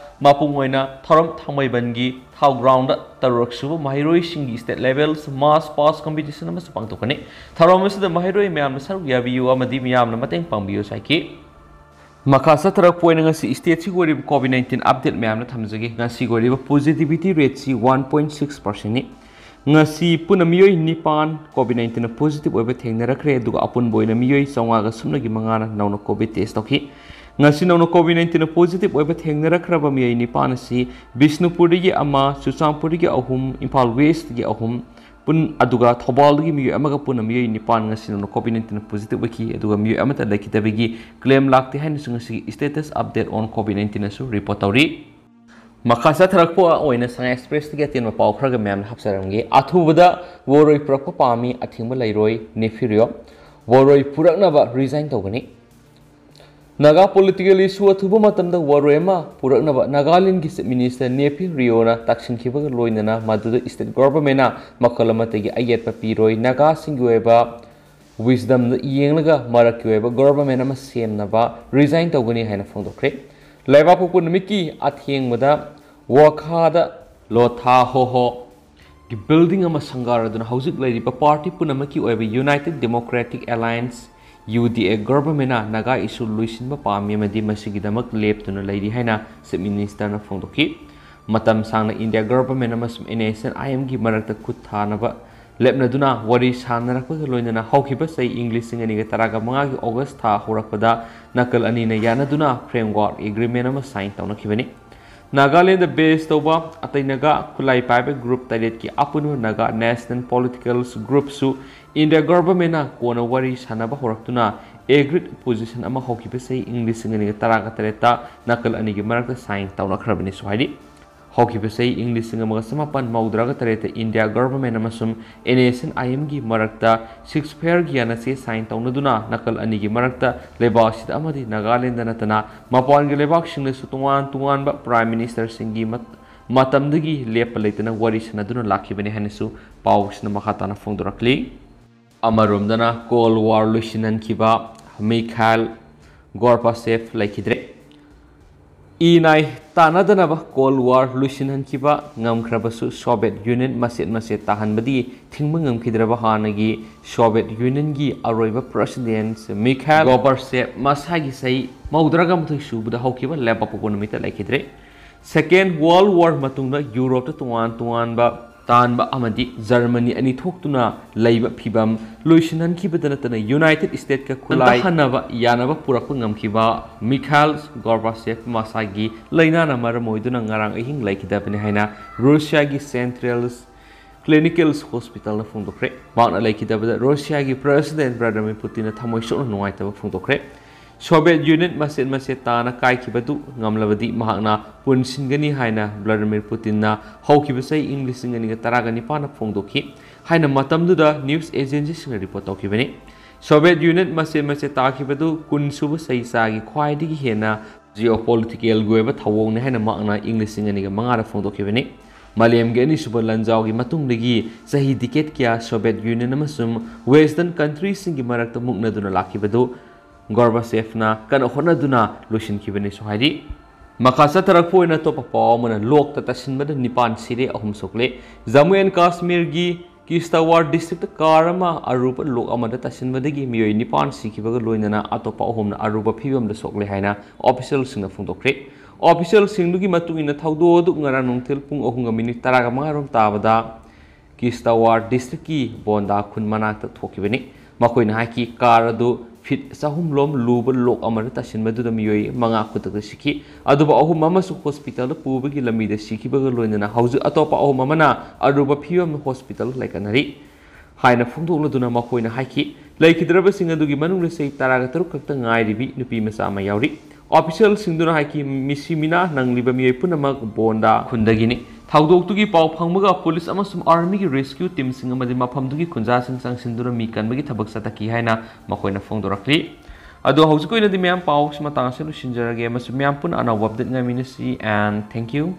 ꯃꯄꯨꯡ ꯑꯣꯏꯅ ꯊꯧꯔꯝ ꯊꯥꯡꯃꯩꯕꯟꯒꯤ ꯊꯥꯎ ꯒ꯭ꯔꯥꯎꯟꯗ ꯇꯔꯨꯛꯁꯨꯕ ꯃꯍꯩꯔꯣꯏꯁꯤꯡꯒꯤ State Levels March Past Competition ꯑꯃꯁꯨ ꯄꯥꯡꯊꯣꯛꯀꯅꯤ꯫ ꯊꯧꯔꯝ ꯑꯁꯤꯗ ꯃꯍꯩꯔꯣꯏ ꯃꯌꯥꯝꯅ ꯁꯔꯨꯛ ꯌꯥꯕꯤꯌꯨ ꯑꯃꯗꯤ ꯃꯤꯌꯥꯝꯅ ꯃꯇꯦꯡ ꯄꯥꯡꯕꯤꯌꯨ ꯍꯥꯏꯈꯤ꯫ ꯃꯈꯥ ꯆꯠꯊꯔꯛꯄ ꯑꯣꯏꯅ ꯉꯁꯤ stateꯁꯤꯒꯤ ꯑꯣꯏꯔꯤꯕ COVID nineteen update ꯃꯌꯥꯝꯅ ꯊꯝꯖꯒꯦ꯫ ꯉꯁꯤꯒꯤ ꯑꯣꯏꯔꯤꯕ positivity rateꯁꯤ one point six percentꯅꯤ꯫ ꯉꯁꯤ ꯄꯨꯟꯅ ꯃꯤꯑꯣꯏ ꯅꯤꯄꯥꯟ COVID nineteenꯅ positive ꯑꯣꯏꯕ ꯊꯦꯡꯅꯔꯛꯈ꯭ꯔꯦ, ꯑꯗꯨꯒ ꯑꯄꯨꯟꯕ ꯑꯣꯏꯅ ꯃꯤꯑꯣꯏ ꯆꯥꯝꯃꯉꯥꯒ ꯁꯨꯞꯅꯒꯤ ꯃꯉꯥꯅ ꯅꯧꯅ COVID test ꯇꯧꯈꯤ꯫ ꯉꯁꯤ ꯅꯧꯅ COVID nineteenꯅ positive ꯑꯣꯏꯕ ꯊꯦꯡꯅꯔꯛꯈ꯭ꯔꯕ ꯃꯤꯑꯣꯏ ꯅꯤꯄꯥꯟ ꯑꯁꯤ ꯕꯤꯁꯅꯨꯄꯨꯔꯗꯒꯤ ꯑꯃ, ꯆꯨꯔꯆꯥꯟꯄꯨꯔꯗꯒꯤ ꯑꯍꯨꯝ, ꯏꯝꯐꯥꯜ Westꯇꯒꯤ ꯑꯍꯨꯝ, ꯄꯨꯟ-, ꯑꯗꯨꯒ ꯊꯧꯕꯥꯜꯗꯒꯤ ꯃꯤꯑꯣꯏ ꯑꯃꯒ ꯄꯨꯟꯅ ꯃꯤꯑꯣꯏ ꯅꯤꯄꯥꯟ ꯉꯁꯤ ꯅꯧꯅ COVID nineteenꯅ positive ꯑꯣꯏꯈꯤ, ꯑꯗꯨꯒ ꯃꯤꯑꯣꯏ ꯑꯃꯠꯇ ꯂꯩꯈꯤꯗꯕꯒꯤ claim ꯂꯥꯛꯇꯦ ꯍꯥꯏꯅꯁꯨ ꯉꯁꯤꯒꯤ status update on COVID nineteenꯅꯁꯨ report ꯇꯧꯔꯤ꯫ ꯃꯈꯥ ꯆꯠꯊꯔꯛꯄ ꯑꯣꯏꯅ ꯁꯉꯥꯏ Expressꯇꯒꯤ ꯑꯇꯦꯟꯕ ꯄꯥꯎ ꯈꯔꯒ ꯃꯌꯥꯝꯗ ꯍꯥꯞꯆꯔꯝꯒꯦ꯫ ꯑꯊꯨꯕꯗ ꯋꯥꯔꯣꯏ ꯄꯨꯔꯛꯄ ꯄꯥꯝꯃꯤ, ꯑꯊꯤꯡꯕ ꯂꯩꯔꯣꯏ, ꯅꯦꯐꯤ ꯔꯤꯑꯣ꯫ ꯋꯥꯔꯣꯏ ꯄꯨꯔꯛꯅꯕ resign ꯇꯧꯒꯅꯤ꯫ ꯅꯥꯒꯥ political issue ꯑꯊꯨꯕ ꯃꯇꯝꯗ ꯋꯥꯔꯣꯏ ꯑꯃ ꯄꯨꯔꯛꯅꯕ ꯅꯥꯒꯥꯂꯦꯟꯗꯒꯤ Chief Minister ꯅꯦꯐꯤ ꯔꯤꯑꯣꯅ ꯇꯛꯁꯤꯟꯈꯤꯕꯒ ꯂꯣꯏꯅꯅ ꯃꯗꯨꯗ state governmentꯅ ꯃꯈꯜ ꯑꯃꯠꯇꯒꯤ ꯑꯌꯦꯠꯄ ꯄꯤꯔꯣꯏ꯫ ꯅꯥꯒꯥꯁꯤꯡꯒꯤ ꯑꯣꯏꯕ wisdomꯗ ꯌꯦꯡꯂꯒ ꯃꯔꯛꯀꯤ ꯑꯣꯏꯕ government ꯑꯃ ꯁꯦꯝꯅꯕ resign ꯇꯧꯒꯅꯤ ꯍꯥꯏꯅ ꯐꯣꯡꯗꯣꯛꯈ꯭ꯔꯦ꯫ ꯂꯩꯕꯥꯛꯄꯣꯛꯄ ꯅꯨꯃꯤꯠꯀꯤ ꯑꯊꯦꯡꯕꯗ ꯋꯥꯈꯥꯗ ꯂꯣꯊꯥ ꯍꯣꯍꯣ ꯒꯤ building ꯑꯃ ꯁꯪꯒꯥꯔꯗꯨꯅ ꯍꯧꯖꯤꯛ ꯂꯩꯔꯤꯕ party ꯄꯨꯝꯅꯃꯛꯀꯤ ꯑꯣꯏꯕ United Democratic Alliance, UDA governmentꯅ Naga issue ꯂꯣꯏꯁꯤꯟꯕ ꯄꯥꯝꯃꯤ ꯑꯃꯗꯤ ꯃꯁꯤꯒꯤꯗꯃꯛ ꯂꯦꯞꯇꯨꯅ ꯂꯩꯔꯤ ꯍꯥꯏꯅ Chief Ministerꯅ ꯐꯣꯡꯗꯣꯛꯈꯤ꯫ ꯃꯇꯝ ꯁꯥꯡꯅ India government ꯑꯃꯁꯨꯡ NSCN-IM ꯒꯤ ꯃꯔꯛꯇ ꯈꯨꯠ ꯊꯥꯅꯕ ꯂꯦꯞꯅꯗꯨꯅ ꯋꯥꯔꯤ ꯁꯥꯟꯅꯔꯛꯄꯒ ꯂꯣꯏꯅꯅ ꯍꯧꯈꯤꯕ ꯆꯍꯤ ꯏꯪ ꯂꯤꯁꯤꯡ ꯑꯅꯤꯒ ꯇꯔꯥꯒ ꯃꯉꯥꯒꯤ August ꯊꯥ ꯍꯧꯔꯛꯄꯗ ꯅꯥꯀꯜ ꯑꯅꯤꯅ ꯌꯥꯅꯗꯨꯅ framework agreement ꯑꯃ sign ꯇꯧꯅꯈꯤꯕꯅꯤ꯫ ꯅꯥꯒꯥꯂꯦꯟꯗ base ꯇꯧꯕ ꯑꯇꯩ ꯅꯥꯒꯥ ꯈꯨꯠꯂꯥꯏ ꯄꯥꯏꯕ group ꯇꯔꯦꯠꯀꯤ ꯑꯄꯨꯟꯕ ꯅꯥꯒꯥ national political groupꯁꯨ India governmentꯅ ꯀꯣꯟꯅ ꯋꯥꯔꯤ ꯁꯥꯟꯅꯕ ꯍꯧꯔꯛꯇꯨꯅ agreed position ꯑꯃ ꯍꯧꯈꯤꯕ ꯆꯍꯤ ꯏꯪ ꯂꯤꯁꯤꯡ ꯑꯅꯤꯒ ꯇꯔꯥꯒ ꯇꯔꯦꯠꯇ ꯅꯥꯀꯜ ꯑꯅꯤꯒꯤ ꯃꯔꯛꯇ sign ꯇꯧꯅꯈ꯭ꯔꯕꯅꯤꯁꯨ ꯍꯥꯏꯔꯤ꯫ ꯍꯧꯈꯤꯕ ꯆꯍꯤ ꯏꯪ ꯂꯤꯁꯤꯡ ꯑꯃꯒ ꯆꯃꯥꯄꯟ ꯃꯧꯗ꯭ꯔꯥꯒ ꯇꯔꯦꯠꯇ India government ꯑꯃꯁꯨꯡ NSCN-IM ꯒꯤ ꯃꯔꯛꯇ ceasefire ꯒꯤ ꯌꯥꯅꯆꯦ sign ꯇꯧꯅꯗꯨꯅ ꯅꯥꯀꯜ ꯑꯅꯤꯒꯤ ꯃꯔꯛꯇ ꯂꯩꯕꯥꯛꯁꯤꯗ ꯑꯃꯗꯤ ꯅꯥꯒꯥꯂꯦꯟꯗ ꯅꯠꯇꯅ ꯃꯄꯥꯟꯒꯤ ꯂꯩꯕꯥꯛꯁꯤꯡꯗꯁꯨ ꯇꯣꯉꯥꯟ ꯇꯣꯉꯥꯟꯕ prime ministerꯁꯤꯡꯒꯤ ꯃꯠ-, ꯃꯇꯝꯗꯒꯤ ꯂꯦꯞꯄ ꯂꯩꯇꯅ ꯋꯥꯔꯤ ꯁꯥꯟꯅꯗꯨꯅ ꯂꯥꯛꯈꯤꯕꯅꯤ ꯍꯥꯏꯅꯁꯨ ꯄꯥꯎꯁꯤꯅ ꯃꯈꯥ ꯇꯥꯅ ꯐꯣꯡꯗꯣꯔꯛꯂꯤ꯫ ꯑꯃꯔꯣꯝꯗꯅ Cold War ꯂꯣꯏꯁꯤꯟꯍꯟꯈꯤꯕ ꯃꯤꯈꯥꯏꯜ ꯒꯣꯔꯕꯥꯆꯦꯚ ꯂꯩꯈꯤꯗ꯭ꯔꯦ꯫ ꯏ ꯅꯥꯏ ꯇꯥꯟꯅꯗꯅꯕ Cold War ꯂꯣꯏꯁꯤꯟꯍꯟꯈꯤꯕ ꯉꯝꯈ꯭ꯔꯕꯁꯨ Soviet Union ꯃꯆꯦꯠ ꯃꯆꯦꯠ ꯇꯥꯍꯟꯕꯗꯤ ꯊꯤꯡꯕ ꯉꯝꯈꯤꯗ꯭ꯔꯕ ꯍꯥꯟꯅꯒꯤ Soviet Unionꯒꯤ ꯑꯔꯣꯏꯕ president ꯃꯤꯈꯥꯏꯜ ꯒꯣꯔꯕꯥꯆꯦꯚ ꯃꯁꯥꯒꯤ ꯆꯍꯤ ꯃꯧꯗ꯭ꯔꯥꯒ ꯃꯥꯊꯣꯏ ꯁꯨꯕꯗ ꯍꯧꯈꯤꯕ ꯂꯩꯕꯥꯛ ꯄꯣꯛꯄ ꯅꯨꯃꯤꯠꯇ ꯂꯩꯈꯤꯗ꯭ꯔꯦ꯫ Second World War ꯃꯇꯨꯡꯗ ꯌꯨꯔꯣꯞꯇ ꯇꯣꯉꯥꯟ ꯇꯣꯉꯥꯟꯕ ꯇꯥꯟꯕ ꯑꯃꯗꯤ ꯖꯔꯃꯅꯤ ꯑꯅꯤ ꯊꯣꯛꯇꯨꯅ ꯂꯩꯕ ꯐꯤꯚꯝ ꯂꯣꯏꯁꯤꯟꯍꯟꯈꯤꯕꯗ ꯅꯠꯇꯅ United Statesꯀ ꯈꯨꯠꯂꯥꯏ ꯍꯟꯊꯍꯟꯅꯕ ꯌꯥꯅꯕ ꯄꯨꯔꯛꯄ ꯉꯝꯈꯤꯕ ꯃꯤꯈꯥꯏꯜ ꯒꯣꯔꯕꯥꯆꯦꯚ ꯃꯁꯥꯒꯤ ꯂꯥꯏꯅꯥꯅ ꯃꯔꯝ ꯑꯣꯏꯗꯨꯅ ꯉꯔꯥꯡ ꯑꯍꯤꯡ ꯂꯩꯈꯤꯗꯕꯅꯤ ꯍꯥꯏꯅ ꯔꯨꯁꯤꯌꯥꯒꯤ Central Clinical Hospitalꯅ ꯐꯣꯡꯗꯣꯛꯈ꯭ꯔꯦ꯫ ꯃꯍꯥꯛꯅ ꯂꯩꯈꯤꯗꯕꯗ ꯔꯨꯁꯤꯌꯥꯒꯤ president Vladimir Putinꯅ ꯊꯃꯣꯏ ꯁꯣꯛꯅ ꯅꯨꯡꯉꯥꯏꯇꯕ ꯐꯣꯡꯗꯣꯛꯈ꯭ꯔꯦ꯫ Soviet Union ꯃꯆꯦꯠ ꯃꯆꯦꯠ ꯇꯥꯅ ꯀꯥꯏꯈꯤꯕꯗꯨ ꯉꯝꯂꯕꯗꯤ ꯃꯍꯥꯛꯅ ꯄꯨꯟꯁꯤꯟꯒꯅꯤ ꯍꯥꯏꯅ Vladimir Putinꯅ ꯍꯧꯈꯤꯕ ꯆꯍꯤ ꯏꯪ ꯂꯤꯁꯤꯡ ꯑꯅꯤꯒ ꯇꯔꯥꯒ ꯅꯤꯄꯥꯟꯗ ꯐꯣꯡꯗꯣꯛꯈꯤ ꯍꯥꯏꯅ ꯃꯇꯝꯗꯨꯗ news agencyꯁꯤꯡꯅ report ꯇꯧꯈꯤꯕꯅꯤ꯫ Soviet Union ꯃꯆꯦꯠ ꯃꯆꯦꯠ ꯇꯥꯈꯤꯕꯗꯨ ꯀꯨꯟ ꯁꯨꯕ ꯆꯍꯤꯆꯥꯒꯤ ꯈ꯭ꯋꯥꯏꯗꯒꯤ ꯍꯦꯟꯅ geopoliticalꯒꯤ ꯑꯣꯏꯕ ꯊꯧꯑꯣꯡꯅꯤ ꯍꯥꯏꯅ ꯃꯍꯥꯛꯅ ꯏꯪ ꯂꯤꯁꯤꯡ ꯑꯅꯤꯒ ꯃꯉꯥꯗ ꯐꯣꯡꯗꯣꯛꯈꯤꯕꯅꯤ꯫ ꯃꯥꯂꯦꯝꯒꯤ ꯑꯅꯤꯁꯨꯕ ꯂꯥꯟꯖꯥꯎꯒꯤ ꯃꯇꯨꯡꯗꯒꯤ ꯆꯍꯤ decade ꯀꯌꯥ Soviet Union ꯑꯃꯁꯨꯡ Western countryꯁꯤꯡꯒꯤ ꯃꯔꯛꯇ ꯃꯨꯛꯅꯗꯨꯅ ꯂꯥꯛꯈꯤꯕꯗꯨ ꯒꯣꯔꯕꯥꯆꯦꯚꯅ ꯀꯟꯅ ꯍꯣꯠꯅꯗꯨꯅ ꯂꯣꯏꯁꯤꯟꯈꯤꯕꯅꯤꯁꯨ ꯍꯥꯏꯔꯤ꯫ ꯃꯈꯥ ꯆꯠꯊꯔꯛꯄ ꯑꯣꯏꯅ ꯑꯇꯣꯞꯄ ꯄꯥꯎ ꯑꯃꯅ ꯂꯣꯛꯇ ꯇꯥꯁꯤꯟꯕꯗ ꯅꯤꯄꯥꯟ ꯁꯤꯔꯦ, ꯑꯍꯨꯝ ꯁꯣꯛꯂꯦ꯫ ꯖꯝꯃꯨ ꯑꯦꯟ ꯀꯥꯁꯃꯤꯔꯒꯤ ꯀꯤꯁꯇꯋꯥꯔ ꯗꯤꯁꯇ꯭ꯔꯤꯛꯇ ꯀꯥꯔ ꯑꯃ ꯑꯔꯨꯕ ꯂꯣꯛ ꯑꯃꯗ ꯇꯥꯁꯤꯟꯕꯗꯒꯤ ꯃꯤꯑꯣꯏ ꯅꯤꯄꯥꯟ ꯁꯤꯈꯤꯕꯒ ꯂꯣꯏꯅꯅ ꯑꯇꯣꯞꯄ ꯑꯍꯨꯝꯅ ꯑꯔꯨꯕ ꯐꯤꯕꯝꯗ ꯁꯣꯛꯂꯦ ꯍꯥꯏꯅ ꯑꯣꯐꯤꯁꯤꯌꯦꯜꯁꯤꯡꯅ ꯐꯣꯡꯗꯣꯛꯈ꯭ꯔꯦ꯫ ꯑꯣꯐꯤꯁꯤꯌꯦꯜꯁꯤꯡꯗꯨꯒꯤ ꯃꯇꯨꯡ ꯏꯟꯅ ꯊꯧꯗꯣꯛ ꯑꯗꯨ ꯉꯔꯥꯡ ꯅꯨꯡꯊꯤꯜ ꯄꯨꯡ ꯑꯍꯨꯝꯒ ꯃꯤꯅꯤꯠ ꯇꯔꯥꯒ ꯃꯉꯥ ꯔꯣꯝ ꯇꯥꯕꯗ ꯀꯤꯁꯇꯋꯥꯔ ꯗꯤꯁꯇ꯭ꯔꯤꯛꯀꯤ ꯕꯣꯟꯗꯥ ꯈꯨꯟ ꯃꯅꯥꯛꯇ ꯊꯣꯛꯈꯤꯕꯅꯤ꯫ ꯃꯈꯣꯏꯅ ꯍꯥꯏꯈꯤ, ꯀꯥꯔ ꯑꯗꯨ ꯐꯤꯠ ꯆꯍꯨꯝ ꯂꯣꯝ ꯂꯨꯕ ꯂꯣꯛ ꯑꯃꯗ ꯇꯥꯁꯤꯟꯕꯗꯨꯗ ꯃꯤꯑꯣꯏ ꯃꯉꯥ ꯈꯨꯗꯛꯇ ꯁꯤꯈꯤ꯫ ꯑꯗꯨꯕꯨ ꯑꯍꯨꯝ ꯑꯃꯁꯨ ꯍꯣꯁꯄꯤꯇꯥꯜꯗ ꯄꯨꯕꯒꯤ ꯂꯝꯕꯤꯗ ꯁꯤꯈꯤꯕꯒ ꯂꯣꯏꯅꯅ ꯍꯧꯖꯤꯛ ꯑꯇꯣꯞꯄ ꯑꯍꯨꯝ ꯑꯃꯅ ꯑꯔꯨꯕ ꯐꯤꯕꯝ ꯍꯣꯁꯄꯤꯇꯥꯜ ꯂꯥꯏꯀꯠꯅꯔꯤ ꯍꯥꯏꯅ ꯐꯣꯡꯗꯣꯛꯂꯗꯨꯅ ꯃꯈꯣꯏꯅ ꯍꯥꯏꯈꯤ, ꯂꯩꯈꯤꯗ꯭ꯔꯕꯁꯤꯡ ꯑꯗꯨꯒꯤ ꯃꯅꯨꯡꯗ ꯆꯍꯤ ꯇꯔꯥꯒ ꯇꯔꯨꯛ ꯈꯛꯇ ꯉꯥꯏꯔꯤꯕꯤ ꯅꯨꯄꯤ ꯃꯆꯥ ꯑꯃ ꯌꯥꯎꯔꯤ꯫ ꯑꯣꯐꯤꯁꯤꯌꯦꯜꯁꯤꯡꯗꯨꯅ ꯍꯥꯏꯈꯤ, ꯃꯤꯁꯤ ꯃꯤꯅꯥ ꯅꯪꯂꯤꯕ ꯃꯤꯑꯣꯏ ꯄꯨꯝꯅꯃꯛ ꯕꯣꯟꯗꯥ ꯈꯨꯟꯗꯒꯤꯅꯤ꯫ ꯊꯧꯗꯣꯛꯇꯨꯒꯤ ꯄꯥꯎ ꯐꯪꯕꯒ ꯄꯨꯂꯤꯁ ꯑꯃꯁꯨꯡ ꯑꯥꯔꯃꯤꯒꯤ ꯔꯦꯁꯀ꯭ꯌꯨ ꯇꯤꯝꯁꯤꯡ ꯑꯃꯗꯤ ꯃꯐꯝꯗꯨꯒꯤ ꯈꯨꯟꯖꯥꯁꯤꯡ ꯆꯪꯁꯤꯟꯗꯨꯅ ꯃꯤ ꯀꯟꯕꯒꯤ ꯊꯕꯛ ꯆꯠꯊꯈꯤ ꯍꯥꯏꯅ ꯃꯈꯣꯏꯅ ꯐꯣꯡꯗꯣꯔꯛꯂꯤ꯫ ꯑꯗꯣ ꯍꯧꯖꯤꯛꯀꯤ ꯑꯣꯏꯅꯗꯤ ꯃꯌꯥꯝ ꯄꯥꯎꯁꯤ ꯃꯇꯥꯡ ꯑꯁꯤꯗ ꯂꯣꯏꯁꯤꯟꯖꯔꯒꯦ ꯑꯃꯁꯨꯡ ꯃꯌꯥꯝ ꯄꯨꯟꯅ ꯑꯅꯧꯕ ꯑꯞꯗꯦꯠ ꯉꯥꯏꯃꯤꯟꯅꯁꯤ, and thank you꯫